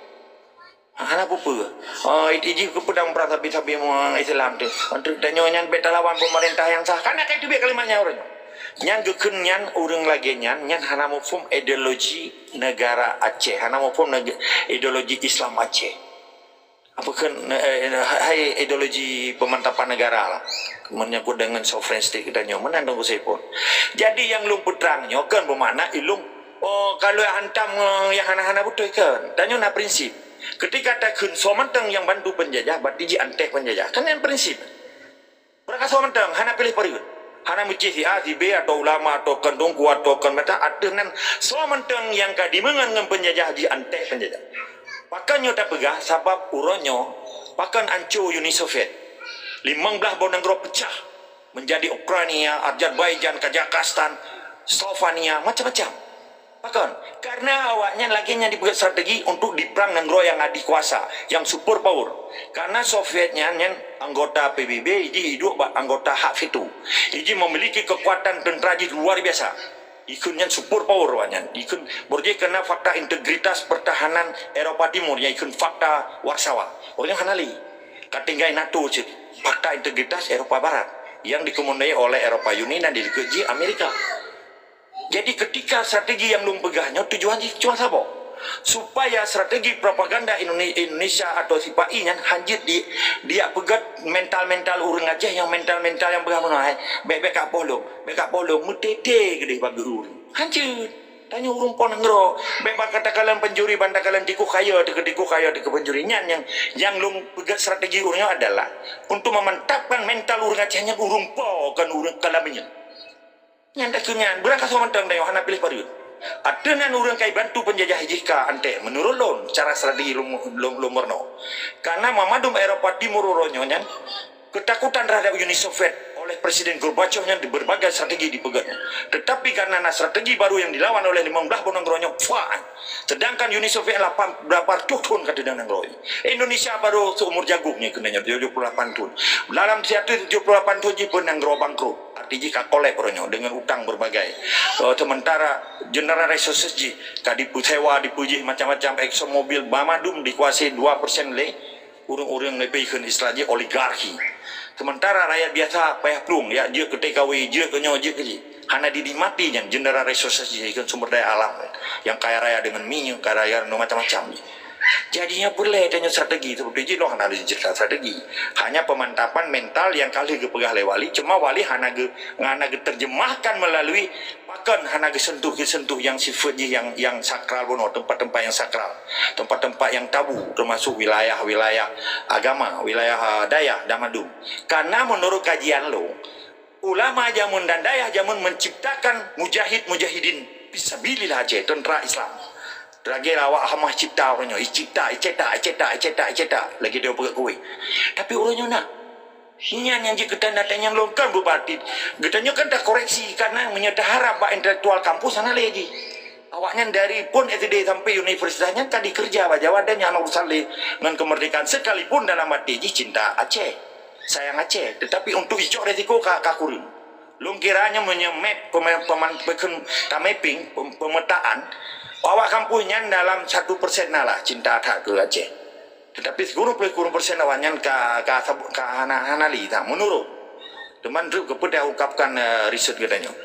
Hana peue-peue. Oh, iji keupeudang prang sabe-sabe Islam tu. Untuk tanyoe nyan bèk talawan pemerintah yang sah. Kan akai teubiet kalimat nyan ureueng. Nyan geukheun nyan ureueng lagèe nyan, nyan hana muphom ideologi negara Aceh, hana muphom neg- ideologi Islam Aceh. Apa kheun, eh, hai ideologi pemantapan negara lah. Menyangkut dengan sovereign state kita nyoe, meunan dong Gus Ipul. Jadi yang lôn peutrang nyoe kan bermakna ilung, oh, kalau hantam, eh, yang hana-hana beutôi kan. Tanyoe na prinsip. Ketika takheun soe mantong yang bantu penjajah, berarti jiantek penjajah. Kan yang prinsip. Beurangkat soe mantong, hana piléh pareuen. Hana meucih si A, si B, atau ulama, atau kon teungku, atau kon mata, ateueh nan soe mantong nyang ka dimeungon ngon peunjajah jiantek peunjajah. Pakon nyoe tapeugah, sabab uroe nyoe pakon anco Uni Soviet. Limong blaih boh nanggroe peucah menjadi Ukraina, Azerbaijan, Kazakhstan, Slovenia, macam-macam. Pakon? Karena awaknyan lagèe nyan dipeugah strategi untuk diprang nanggroe nyang adikuasa, nyang super power. Karena Soviet nyan, nyan anggota P B B, jih iduek bak anggota hak veto. Jih memiliki kekuatan tentera jih luar biasa. Ikheun nyan super power awaknyan. Ikheun beurjih karena fakta integritas pertahanan Eropa Timur, nyang ikheun fakta Warsawa. Ureueng hana lé. Ka tinggai NATO cit. Fakta integritas Eropa Barat yang dikomandoi oleh Eropa Uni dan dikeue jih Amerika. Jadi ketika strategi nyang lôn peugah nyoe tujuan jih cuma saboh, supaya strategi propaganda Indone- Indonesia atau sipa-i nyan hanjeuet di, dipeugét mental-mental ureueng Aceh nyang mental-mental nyang peugah meunoe, hai, bèk-bèk ka poh lom, bèk ka poh lom, meutete keudeh bak ureueng. Hanjeuet. Tanyoe ureueng po nanggroe, bèk bak takalon pencuri, ban takalon tikôh kayèe, teuka tikôh kayèe, teuka pencuri. Nyan nyang, nyang lôn peugét strategi ureueng nyoe adalah untuk memantapkan mental ureueng Aceh nyan ureueng po, kon ureueng kalam nyan. Nyan takheun nyan, beurangkat soe mantong tanyoe hana piléh pareuen. Ateueh nan ureueng ka ibantu peunjajah jih ka antek, meunurot lôn, cara strategi lôn, lôn, lôn meurunoe. Karena mamandum Eropa Timur uroe nyoe nyan, ketakutan terhadap Uni Soviet oleh Presiden Gorbachev nyan di berbagai strategi dipeugét nyan. Tetapi karena na strategi baru yang dilawan oleh limong blaih boh nanggroe nyoe, fa, sedangkan Uni Soviet lapan, berapa ratus thon ka teudong nanggroe. Indonesia baru seumur jagung nyan keunan nyoe, tujuh puluh lapan thon. Dalam seratus tujuh puluh lapan thon jih pun nanggroe bangkrut. Arti jih ka kolap uroe nyoe dengan utang berbagai. Eh, sementara general resources jih ka dipeusewa, dipeujih macam-macam, ExxonMobil, mamandum dikuasai dua persen lé ureueng-ureueng, leubeh kheun istilah jih oligarki. Sementara rakyat biasa payah plueng, ya, jeuet keu T K W, jeuet keu nyoe, jeuet keu jih. Hana dinikmati nyan general resources jih, ikheun sumber daya alam, yang kaya raya dengan minyeuk, kaya raya dengan macam-macam jih. Jadi nyoe peureulèe tanyoe strategi, seperti jih lôn hana lôn cerita strategi. Hanya pemantapan mental yang ka lheueh geupeugah lé Wali, cuma Wali hana geu-, hana geuterjemahkan melalui pakon hana geusentuh-geusentuh nyang sifeuet jih nyang, nyang sakral bunoe, tempat-tempat nyang sakral, tempat-tempat nyang tabu, termasuk wilayah-wilayah agama, wilayah, ah, dayah dan mandum. Karena menurut kajian lôn, ulama jameun dan dayah jameun menciptakan mujahid-mujahidin fisabilillah Aceh, tentera Islam. Lagèe awak Hamas cipta uroe nyoe, icipta, icetak, icetak, icetak, icetak, lagèe dia peugah kueh. Tapi uroe nyoe na. Nyan nyang jeuet keu tanda tanyong lôn kan beubatit. Geutanyoe kan takoreksi, karena meunyoe taharap bak intelektual kampus hana lé jih. Awaknyan dari pun S D sampai universitas nyan ka dikeureuja bak Jawa dan nyan urusan lé ngon kemerdekaan, sekalipun dalam até jih cinta Aceh, sayang Aceh. Tetapi untuk icok resiko ka, ka kureueng. Lôn kira nyoe meunyoe map pema-, peman-, pekon-, ka mapping, pem-, pemetaan, awak kampus nyan dalam satu persen na lah cinta that keu Aceh. Tetapi sikureueng ploh sikureueng persen awaknyan ka, ka sab-, ka hana, hana li that meunurot. Teuma treuk keupeue taungkapkan, eh, riset geutanyoe.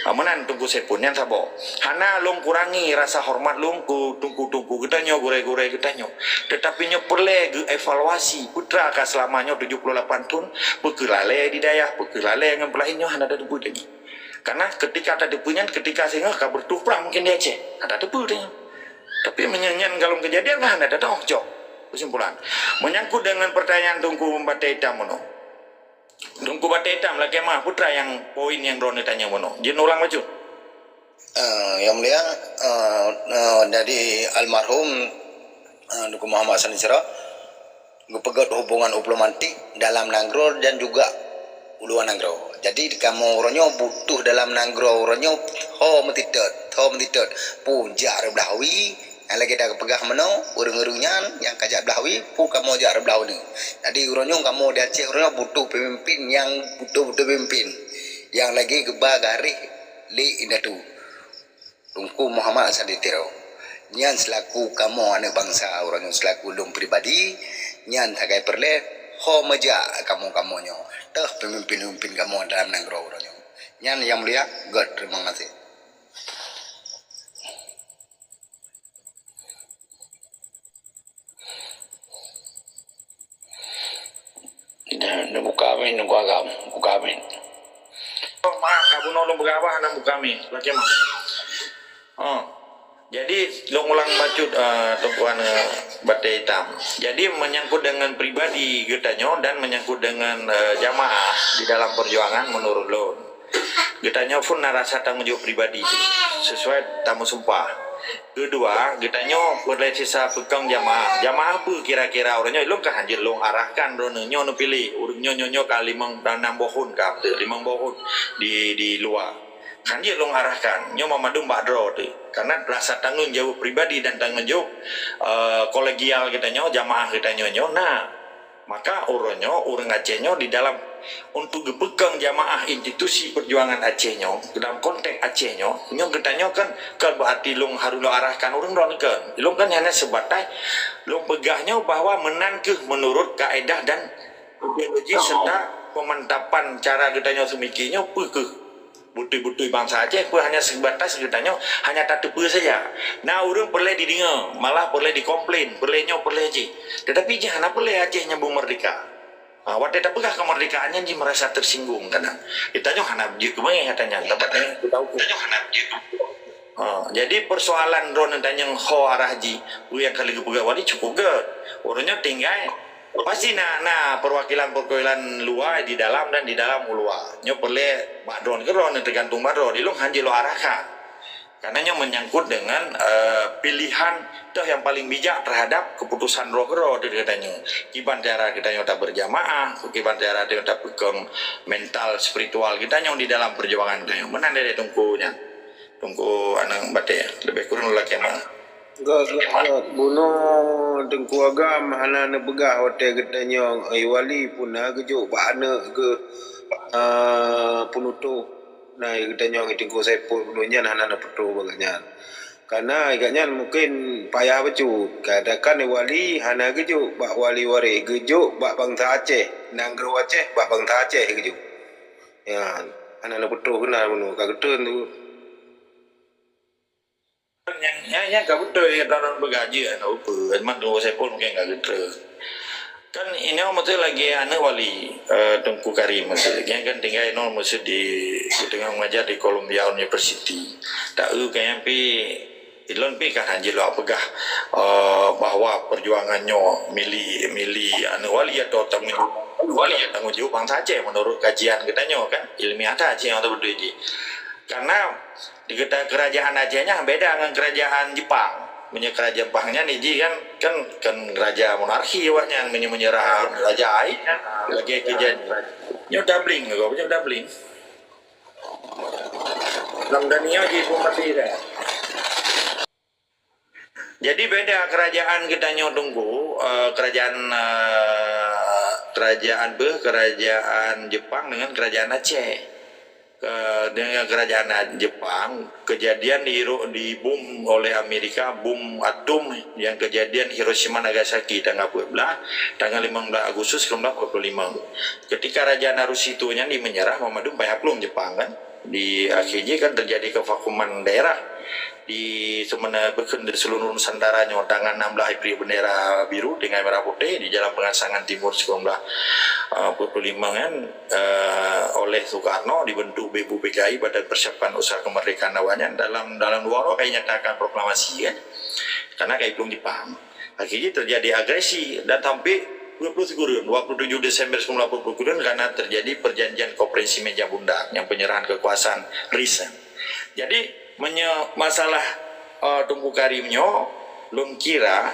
Ah, meunan Teungku Saipul, nyan saboh. Hana lôn kurangi rasa hormat lôn keu teungku-teungku geutanyoe, gurèe-gurèe geutanyoe. Tetapi nyoe peureulèe geuevaluasi, peue teuma ka seulama nyoe tujoh ploh lapan thon, peu kheueh lalè di dayah, peu kheueh lalè ngon peulaén nyoe hana tateupeue tanyoe. Karena ketika tateupeue nyan, ketika singoh ka beureutoh prang mungken di Aceh, hana tateupeue tanyoe. Tapi meunyoe nyan ka lom keujadian, hana tateupeue cok. Kesimpulan, menyangkut dengan pertanyaan Teungku Batèe Itam bunoe. Teungku Batèe Itam, lakèe meu'ah, peue teuma nyang poin nyang droeneuh tanyong bunoe. Jeuet ulang bacut. Ah, Yang Mulia, ah, ah, dari almarhum, ah, Teungku Muhammad Hasan Isra, geupeugét hubungan diplomatik dalam nanggroe dan juga u luwa nanggroe. Jadi, kamoe uroe nyoe butuh dalam nanggroe uroe nyoe ho meutitot, ho meutitot. Peue jak rot blaih wie, nyang lagée tapeugah meunoe, ureuëng-ureuëng nyan nyang ka jak blaih wie, peue kamoe jak rot blaih uneue. Jadi, uroe nyoe kamoe di Aceh uroe nyoe butuh peumimpin nyang beutôi-beutôi peumimpin nyang lagée geuba garéh lé indatu. Teungku Muhammad Hasan di Tiro. Nyan seulaku kamoe aneuëk bansa uroe nyoe, seulaku lôn pribadi, nyan sagai peureulée ho meujak kamoe-kamoe nyoe, toh peumimpin-peumimpin kamoe dalam nanggroe uroe nyoe. Nyan Yang Mulia, göt teurimong gaséh. Neubuka mic, neubuka agam, buka mic. Oh, maaf, ka bunoe lôn peugah bah hana buka mic. Lakée mah. Oh. Jadi, lôn ulang bacut, eh, Teungku Aneuëk Batée Itam. Jadi, menyangkut dengan pribadi geutanyoe dan menyangkut dengan, eh, jamaah di dalam perjuangan menurut lôn. Geutanyoe pun na rasa tanggong jaweueb pribadi jih, sesuai tameusumpah. Keudua, geutanyoe peureulée sisa peukong jamaah. Jamaah peue kira-kira uroe nyoe? Ilôn ka hanjeuet lôn arahkan droeneuh nyoe neupiléh. Ureuëng nyoe, nyoe, nyoe ka limong, nam boh thon ka, limong boh thon di, di luwa. Ka hanjeuet lôn arahkan. Nyoe mandum bak droe teuh. Karena rasa tanggong jaweueb pribadi dan tanggong jaweueb, eh, kolegial geutanyoe, jamaah geutanyoe nyoe na. Maka uroe nyoe, ureuëng Aceh nyoe di dalam untuk geupeukong jamaah institusi perjuangan Aceh nyoe, dalam konteks Aceh nyoe, nyoe geutanyoe kan, kan berarti lôn harus lôn arahkan ureuëng droe kan. Lôn kan hanya sebatas lôn peugah nyoe bahwa meunan keuh menurut kaedah dan ideologi serta pemantapan cara geutanyoe seumiki nyoe peue keuh. Beutôi-beutôi bansa Aceh pun hanya sebatas geutanyoe hanya tateupeue saja. Na ureuëng peureulée dideungoe, malah peureulée dikomplain, peureulée nyoe peureulée jih. Tetapi jih hana peureulée Aceh nyan beumeurdeka. Ha, watée tapeugah keumeurdekaan nyan jih merasa tersinggung kadang. Geutanyoe hana jeuet keumeungéh hata nyan, tapat nyan geutanyoe hana jeuet. Ha, jadi persoalan droeneuh tanyong ho arah jih, peue nyang ka lheueh geupeugah wali cukup göt. Uroe nyoe tinggai Pasti na, na perwakilan-perwakilan luwa di dalam dan di dalam u luwa. Nyoe peureulée bak droe keudroe, teugantung bak droe. Di lôn hanjeuet lôn arahkan. Karena nyoe menyangkut dengan, eh, pilihan toh yang paling bijak terhadap keputusan droe keudroe di geutanyoe. Kiban cara geutanyoe taberjamaah, kiban cara geutanyoe tapeukong mental spiritual geutanyoe di dalam perjuangan geutanyoe. Meunan dari Teungku nyan. Teungku Anang Batée, lebih kurang lakée meu'ah. Göt, göt, göt. Bunoe Teungku Agam hana neupeugah watée geutanyoe, eh, wali pun na geujok bak aneuëk geuh, eh, peunutôh. Na geutanyoe ngon Teungku Saipul bunoe nyan hana neupeutroh bak gobnyan. Karena gobnyan mungkin payah bacut. Kadang kan wali hana geujok bak wali waréh, geujok bak bansa Aceh, nanggroe Aceh, bak bansa Aceh geujok. Ya, hana neupeutroh keunan bunoe, ka geutrön tu. Nyang, nyang, nyang ka beutôi, ya, droeneuh peugah jih, hana upeue. Teuma Teungku Saipul mungkin ka geutrön. Kan inoe meusti lagée aneuëk wali, eh, Teungku Karim meusti. Nyang kan tinggai inoe meusti di, di teungoh mengajar di Columbia University. Tak eu ka nyang pi, ilôn pi kan hanjeuet lôn peugah, eh, bahwa perjuangan nyoe milék, milék aneuëk wali atau tanggong jaweueb, wali tanggong jaweueb bansa Aceh menurut kajian geutanyoe kan, ilmiah that cit nyang beutôi jih. Karena di kita kerajaan Aceh nyan beda ngon kerajaan Jepang. Meunyoe kerajaan Jepang nyan iji kan, kan, kan raja monarki awak nyan, meunyoe menyerah raja ai, lagée kejadian. Nyoe doubling, nyoe doubling. Lam dunia ji pun mati dah. Jadi beda kerajaan geutanyoe Teungku, eh, kerajaan, eh, kerajaan beuh, kerajaan Jepang dengan kerajaan Aceh. Eh, dengan kerajaan Jepang, kejadian di, dibom oleh Amerika, bom atom yang kejadian Hiroshima Nagasaki tanggal empat belas, tanggal lima belas Agustus sembilan belas empat puluh lima. Ketika Raja Naruhito nyan di menyerah, memadum payah plueng Jepang kan. Di akhirnya kan terjadi kevakuman daerah. Di seumeunan beukeun di seluruh Nusantara nyoe tanggal enam belas April bendera biru dengan merah putih di Jalan Pengasangan Timur sembilan belas, eh, empat puluh lima kan, eh, oleh Soekarno dibentuk B P U P K I, Badan Persiapan Usaha Kemerdekaan awaknyan dalam, dalam dua hari nyatakan proklamasi kan. Karena kai plueng Jepang. Akhirnya terjadi agresi dan sampai dua puluh tiga dua puluh tujuh Desember sembilan belas empat puluh tiga karena terjadi perjanjian konferensi meja bundar yang penyerahan kekuasaan Ries. Jadi menye-, masalah, eh, Teungku Karim nyoe, lôn kira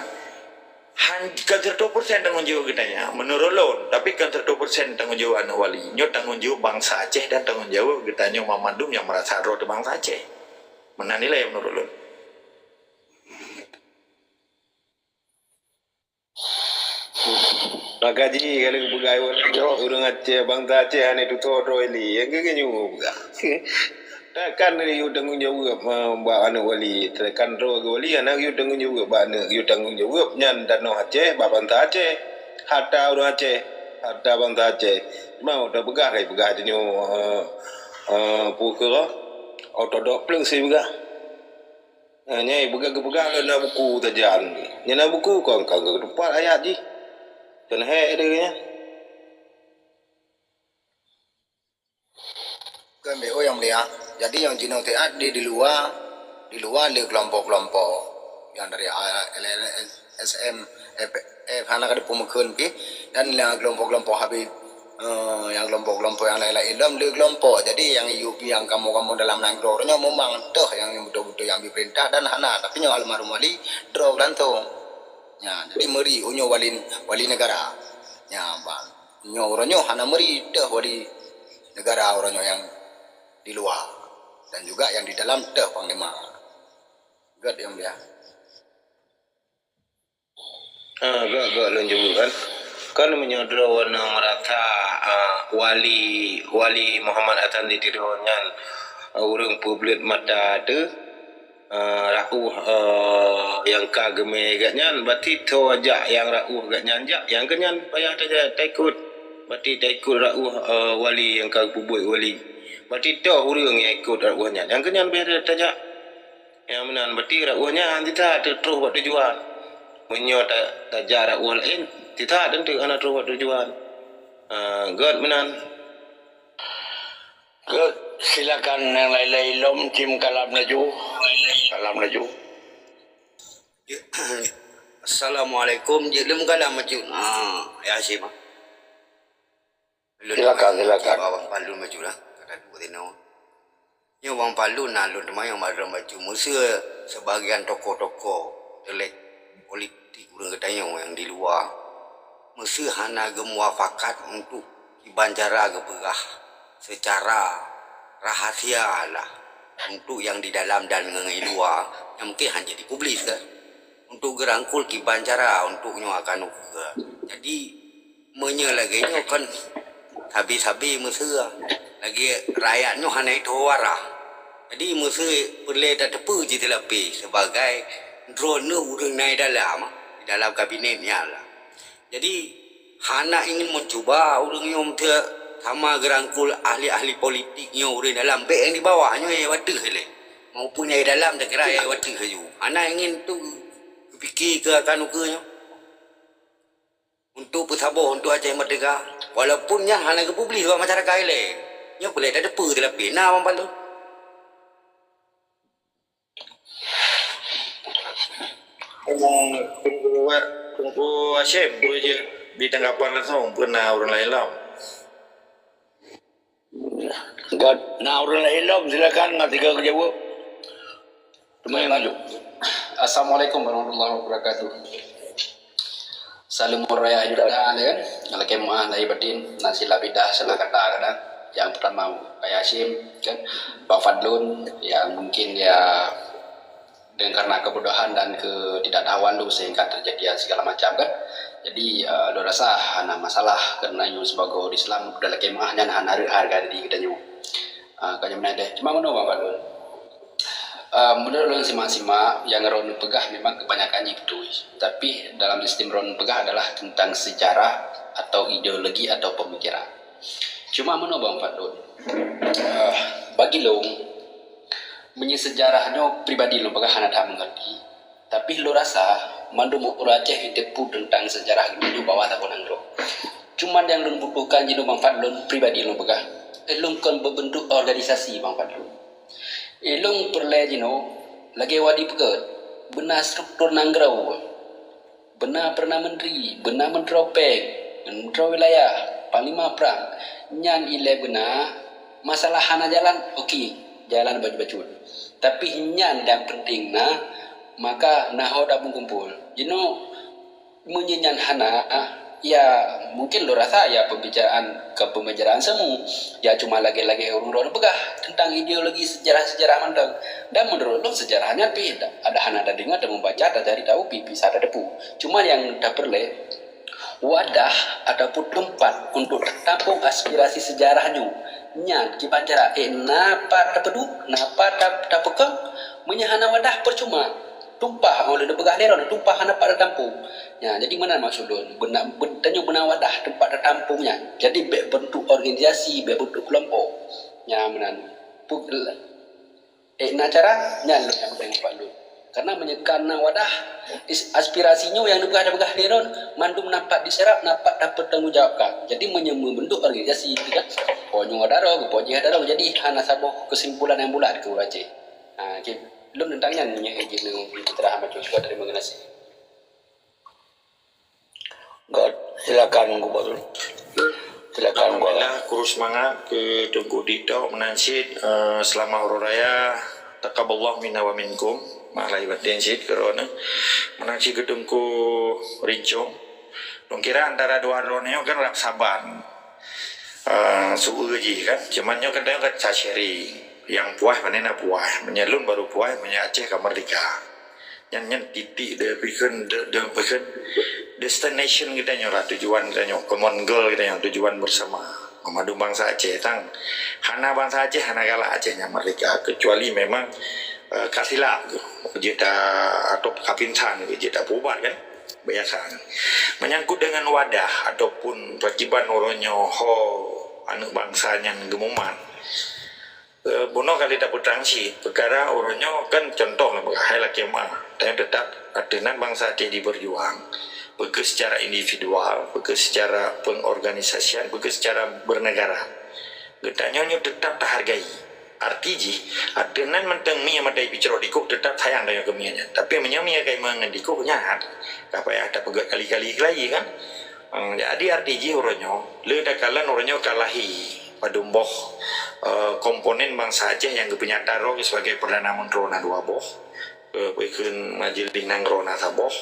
Han, kon seratus persen tanggong jaweueb geutanyoe, meunurot lôn, tapi kon seratus persen tanggong jaweueb aneuk wali. Nyoe tanggong jaweueb bansa Aceh dan tanggong jaweueb geutanyoe banmandum nyang meurasa droe teuh bansa Aceh. Meunan ilée meunurot lôn. Maka jih ka lheueh peugah ureuëng Aceh, bansa Aceh hana tutoe droe lé. Nyang keu nyoe peugah. Takkan yue tanggong jaweueb, eh, bak aneuk wali. Takkan droe keu wali, hana yue tanggong jaweueb bak aneuk. Yue tanggong jaweueb nyan tanoh Aceh, bak bansa Aceh. Harta ureuëng Aceh, harta bansa Aceh. Cuma tapeugah, kai peugah tanyoe, eh, eh, peue keu, otodok plueng sipeugah. Nah, nyan peugah, geupeugah lé na buku sajan. Nyan na buku kon, kon geutupat ayat jih. Kon hék deh nyan. Kon B O nyang mulia. Jadi nyang jinoe taát di, di luwa, di luwa lé kelompok-kelompok nyang dari A L L S M, F F, hana ka dipeumeukeun pih, dan nyang kelompok-kelompok Habib, eh, nyang kelompok-kelompok nyang laén-laén lom lé kelompok. Jadi nyang U P nyang kamoe-kamoe dalam nanggroe nyoe memang teuh nyang beutôi-beutôi nyang dipeurintah dan hana, tapi nyoe almarhum wali droe langsung. Nya, jadi meuri uroe nyoe wali, wali negara. Nya, ban. Nyoe uroe nyoe hana meuri teuh wali negara uroe nyoe nyang di luwa dan juga nyang di dalam teuh panglima. Gét nyang mulia. Ah, gét, gét lôn jaweueb kan. Kan meunyoe droe na meurasa, ah, wali, wali Muhammad Hasan di Tiro nyan, ah, ureuëng peubleuet mata teuh, eh, raôh, eh, nyang ka geumé gét nyan, berarti tho jak nyang raôh gét nyan jak, nyang keu nyan payah tajak taikot. Berarti taikot raôh, eh, wali nyang ka geupeubuet wali. Berarti tho ureuëng nyang ikot raôh nyan, nyang keu nyan payah tajak. Nyang meunan berarti raôh nyan han teutroh bak tujuan. Meunyoe ta-, tajak raôh laén, teutab teuntu hana troh bak tujuan. Eh, gét meunan. Ke, silakan nyang laén-laén lom cim kalam laju. Kalam laju. Assalamualaikum. Jeuet lom kalam maju. Ha, ya Hasyim. Silakan, silakan. Abang Palun maju lah. Kata dua tino. Nyoe Bang Palun na lôn teuma nyang maju. Meuseu sebagian tokoh-tokoh delek politik ureuëng geutanyoe nyang di luwa. Meuseu hana geumuafakat untuk kiban cara geupeugah secara rahasia lah untuk nyang di dalam dan ngon nyang di luwa, nyang mungkin hana jadi publis kan. Untuk geurangkul kiban cara untuk nyoe akan ukeue. Jadi, meunyoe lagée nyoe kon sabe-sabe meuseu lagée rakyat nyoe hana itho arah. Jadi, meuseu peureulée tateupeue jih teulapeh sebagai droeneuh ureuëng na dalam, di dalam kabinet nyan lah. Jadi, hana ingin mencuba ureuëng nyoe meuseu sama geurangkul ahli-ahli politik nyoe ureuëng dalam, bék nyang di bawah nyoe nyang wateuh lé. Maupun nyang dalam takira nyang wateuh laju. Hana ingin tu geupike keu akan ukeue nyoe. Untuk peusaboh, untuk Aceh Merdeka. Walaupun nyan hana geupublis bak masyarakat ilée. Nyoe peureulée tateupeue teulapeh. Na Bang Palun. Teungku, Teungku Hasyim, boleh je bri tanggapan langsung, peue na ureuëng laén lom. Gét, na ureuëng laén lom, silakan, ngon sigoe geujaweueb. Teuma nyang laju. Assalamualaikum warahmatullahi wabarakatuh. Salam raya Idul Adha, ya kan? Lakée meuah lahé batin, na silap lidah, salah kata kadang. Yang pertama, Pak Hasyim, kan? Bang Fadlun, yang mungkin ya, dan karena kebodohan dan ketidaktahuan tu sehingga terjadi segala macam kan. Jadi, eh, lôn rasa hana masalah karena nyoe sebagai ureuëng Islam, dan lakée meuah nyan hana rhot hareuga diri geutanyoe. Ah, ka nyoe meunan deh. Cuma meunoe Bang Fadlun. Ah, meunurot lôn simak-simak, nyang droeneuh peugah memang kebanyakan jih beutôi. Tapi dalam sistem droeneuh peugah adalah tentang sejarah atau ideologi atau pemikiran. Cuma meunoe Bang Fadlun. Ah, bagi lôn, meunyoe sejarah nyoe pribadi lôn peugah hana that mengerti. Tapi lôn rasa, mandum ureuëng Aceh jiteupeue tentang sejarah geutanyoe bahwa saboh nanggroe. Cuman nyang lôn butuhkan jinoe Bang Fadlun, pribadi lôn peugah, eh, lôn kon beubentuk organisasi Bang Fadlun. Eh, lôn peureulée jinoe, lagée wadi peugét, beuna struktur nanggroe, beuna Perdana Menteri, beuna Meuntri Péng, Meuntri Wilayah, Panglima Prang. Nyan ilée beuna, masalah hana jalan, oke, jalan bacut-bacut. Tapi nyan nyang penting na, maka na ho tabeukumpul. Jinoe, Meunyoe nyan hana, ya mungkin lôn rasa ya pembicaraan, ke pembicaraan semu, ya cuma lagée-lagée ureuëng droe peugah tentang ideologi sejarah-sejarah mantong. Dan menurut lôn sejarah nyan pih ada hana tadeungoe, tameubaca, tacari tahu, pih bisa tateupeue. Cuma nyang tapeureulée wadah ataupun teumpat untuk tatampong aspirasi sejarah nyoe. Nyan kiban cara, eh, na pat tapeuduek, na pat tap-, tapeukong, meunyoe hana wadah percuma. Tumpah, oh, lôn peugah lé droe, tumpah hana pat tatampong. Ya, jadi meunan maksud lôn. Beuna, ben-, tanyoe beuna wadah teumpat tatampong nyan. Jadi bék bentuk organisasi, bék bentuk kelompok. Ya, meunan. Pu-, eh, na cara nyan lôn nyang peugah bak lôn. Karena meunyoe ka na wadah, is-, aspirasi nyoe nyang neupeugah, neupeugah lé droe, mandum na pat diseurap, na pat tapeutanggung jawabkan. Jadi meunyoe meubentuk organisasi, kan, po nyoe ada droe, po jih ada droe. Jadi hana saboh kesimpulan nyang bulat keu ureuëng Aceh. Ha, okey. Lôn teuntang nyan meunyoe jih neu pencerahan bacut. Syukur, terima kasih. Gad, silakan Teungku Fadul. Silakan Teungku. Alhamdulillah, kurus semangat keu Teungku Tito meunan cit, eh, selamat Hari Raya. Taqabbalallahu minna wa minkum. Maaf lahir batin cit keu droeneuh. Meunan cit keu Teungku Rincong. Lôn kira antara dua droeneuh nyoe kan rab saban. Ah, su-e jih kan. Cuman nyoe kan, kan ka sharing. Nyang puas pane na puas. Meunyoe lôn baru puas, meunyoe Aceh ka merdeka. Nyan, nyan titik de, pikheun, de, de, pikheun destination geutanyoe lah, tujuan geutanyoe, common goal geutanyoe, tujuan bersama. Meumadu bansa Aceh tang. Hana bansa Aceh, hana galak Aceh nyang merdeka, kecuali memang, eh, ka silap jeuet ta, atau ka pingsan jeuet tapeuubat kan. Biasa. Menyangkut dengan wadah ataupun kewajiban uroe nyoe ho aneuk bansa nyan geumumat. Eh, bunoe kali tapeutrang cit, peukara uroe nyoe kan contoh lah, hai lakée meuah. Tapi tetap ateueh nan bansa Aceh diperjuang. Peue keuh secara individual, peue keuh secara pengorganisasian, peue keuh secara bernegara. Geutanyoe nyoe tetap tahargai. Arti jih, ateueh nan mantong mie matai picrok dikôk tetap sayang tanyoe keu mie nyan. Tapi meunyoe mie kai meungon dikôk nyan, ka payah tapeugét kali-kali lagi kan. Hmm, jadi arti jih uroe nyoe, le takalon uroe nyoe ka lahé padum boh, eh, komponen bansa Aceh nyang geupeunyata droe sebagai Perdana Menteri na dua boh. Eh, peue kheun Majelis Nanggroe na saboh.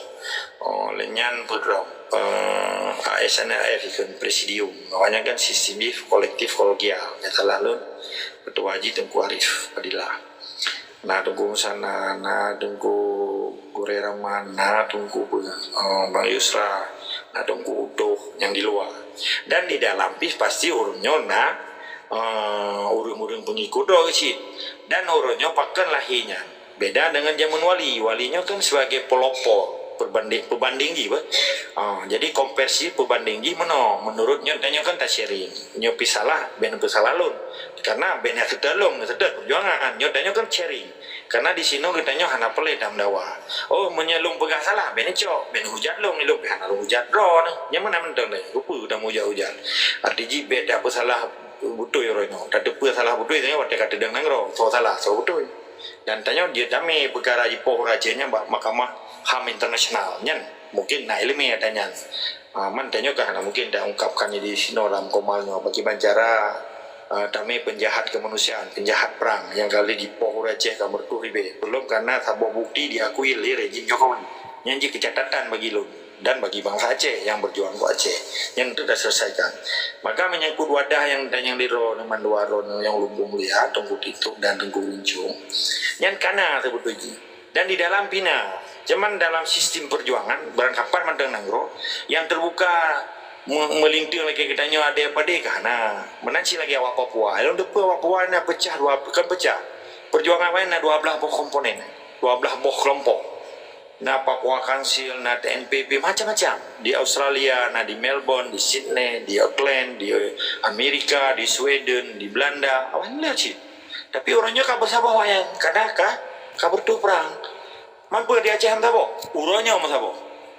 Oh, lé nyan peudroe, eh, A S N L F kheun presidium. Awaknyan kan sistem jih kolektif kolegial. Nyang salah lôn, ketua jih Teungku Arif Fadilah. Na Teungku Musana, na Teungku Gurée Rahman, na Teungku, eh, Bang Yusra, na Teungku Utoh nyang di luwa. Dan di dalam pih pasti ureuëng nyoe na, eh, ureuëng-ureuëng peungikut droe cit. Dan uroe nyoe pakon lahé nyan. Beda dengan zaman wali. Wali nyoe kan sebagai pelopor, peubanding, peubanding jih, bah. Ah, jadi konversi peubanding jih meunoe. Menurut nyoe, tanyoe kan ta-sharing. Nyoe pih salah, ben peusalah lôn. Karena ben nyang seutôt lôn, seutôt perjuangan. Nyoe tanyoe kan sharing. Karena di sinoe geutanyoe hana peureulée tameudawa. Oh, meunyoe lôn peugah salah, ben cok, ben hujat lôn, lôn pih hana lôn hujat droe. Nyan meunan mantong deh, keupeue tameuhujat-hujat. Arti jih ben tapeusalah beutôi uroe nyoe. Tateupeue salah beutôi, tanyoe watée ka teudong nanggroe, soe salah, soe beutôi. Dan tanyoe jeuet damé peukara jipoh ureuëng Aceh nyan bak Mahkamah HAM Internasional. Nyan mungkin na iéleumé ata nyan. Ah, man tanyoe ka hana mungkin taungkapkan di sinoe lam komal nyoe. Pakriban cara, ah, damé penjahat kemanusiaan, penjahat perang nyang kali jipoh ureuëng Aceh ka meureutoh ribée. Belum karena saboh bukti diakui lé rejim Jokowi. Nyan jih keucatatan bagi lôn dan bagi bansa Aceh nyang berjuang untuk Aceh. Nyan tu dah selesaikan. Maka menyangkut wadah nyang tanyong di droe, mandua droe nyang lumbung lia, Teungku Titok dan Teungku Rincong. Nyan kana sebetulnya. Dan di dalam pih na, cuman dalam sistem perjuangan, barangkapan mantong nanggroe, yang terbuka me-, melinting lagi geutanyoe ada pada kahana. Meunan cit lagi awak Papua. Lalu depa awak Papua na pecah dua, bukan pecah. Perjuangan lain na dua belah boh komponen, dua belah boh kelompok. Na Papua Council, na T N P P, macam-macam. Di Australia, na di Melbourne, di Sydney, di Auckland, di Amerika, di Sweden, di Belanda, awaknyan cit. Tapi uroe nyoe ka beusaboh awaknyan, kadang ka, ka beureutoh prang. Man peue di Aceh meusaboh? Uroe nyoe meusaboh.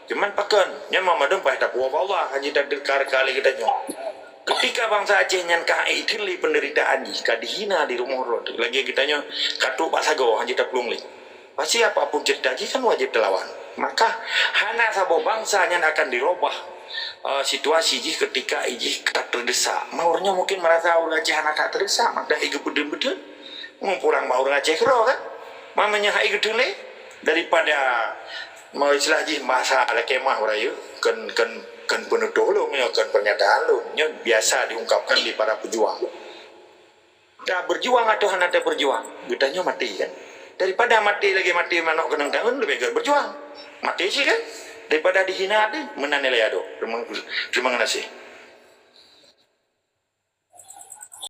Cuman pakon, nyan mandum payah tapuwoe bak Allah, hana jitadeuka kali geutanyoe. Ketika bansa Aceh nyan ka ék lé penderitaan jih, ka dihina di rumoh droe, lagée geutanyoe ka trok bak sagoe, hana jitaplueng lé. Pasti apapun cerita jih kan wajib teulawan. Maka hana saboh bansa nyan akan dirubah, eh, situasi jih ketika jih ka terdesak. Mawur nyoe mungkin merasa ureuëng Aceh hana that terdesak, maka i geupeudeueng-peudeueng. Mumpurang bak ureuëng Aceh keudroe kan? Mamanya hai geuteulé daripada Mau istilah jih bahasa lakée mah, Rayeuk, kon, kon, kon peunutôh lôn nyoe, kon pernyataan lôn. Nyoe biasa diungkapkan di para pejuang. Taberjuang atau hana taberjuang, geutanyoe maté kan. Daripada maté lagée maté manok keunong taun, leubeh gét berjuang. Maté cit kan. Daripada dihina teuh, meunan nilai adoe. Terima, terima kasih.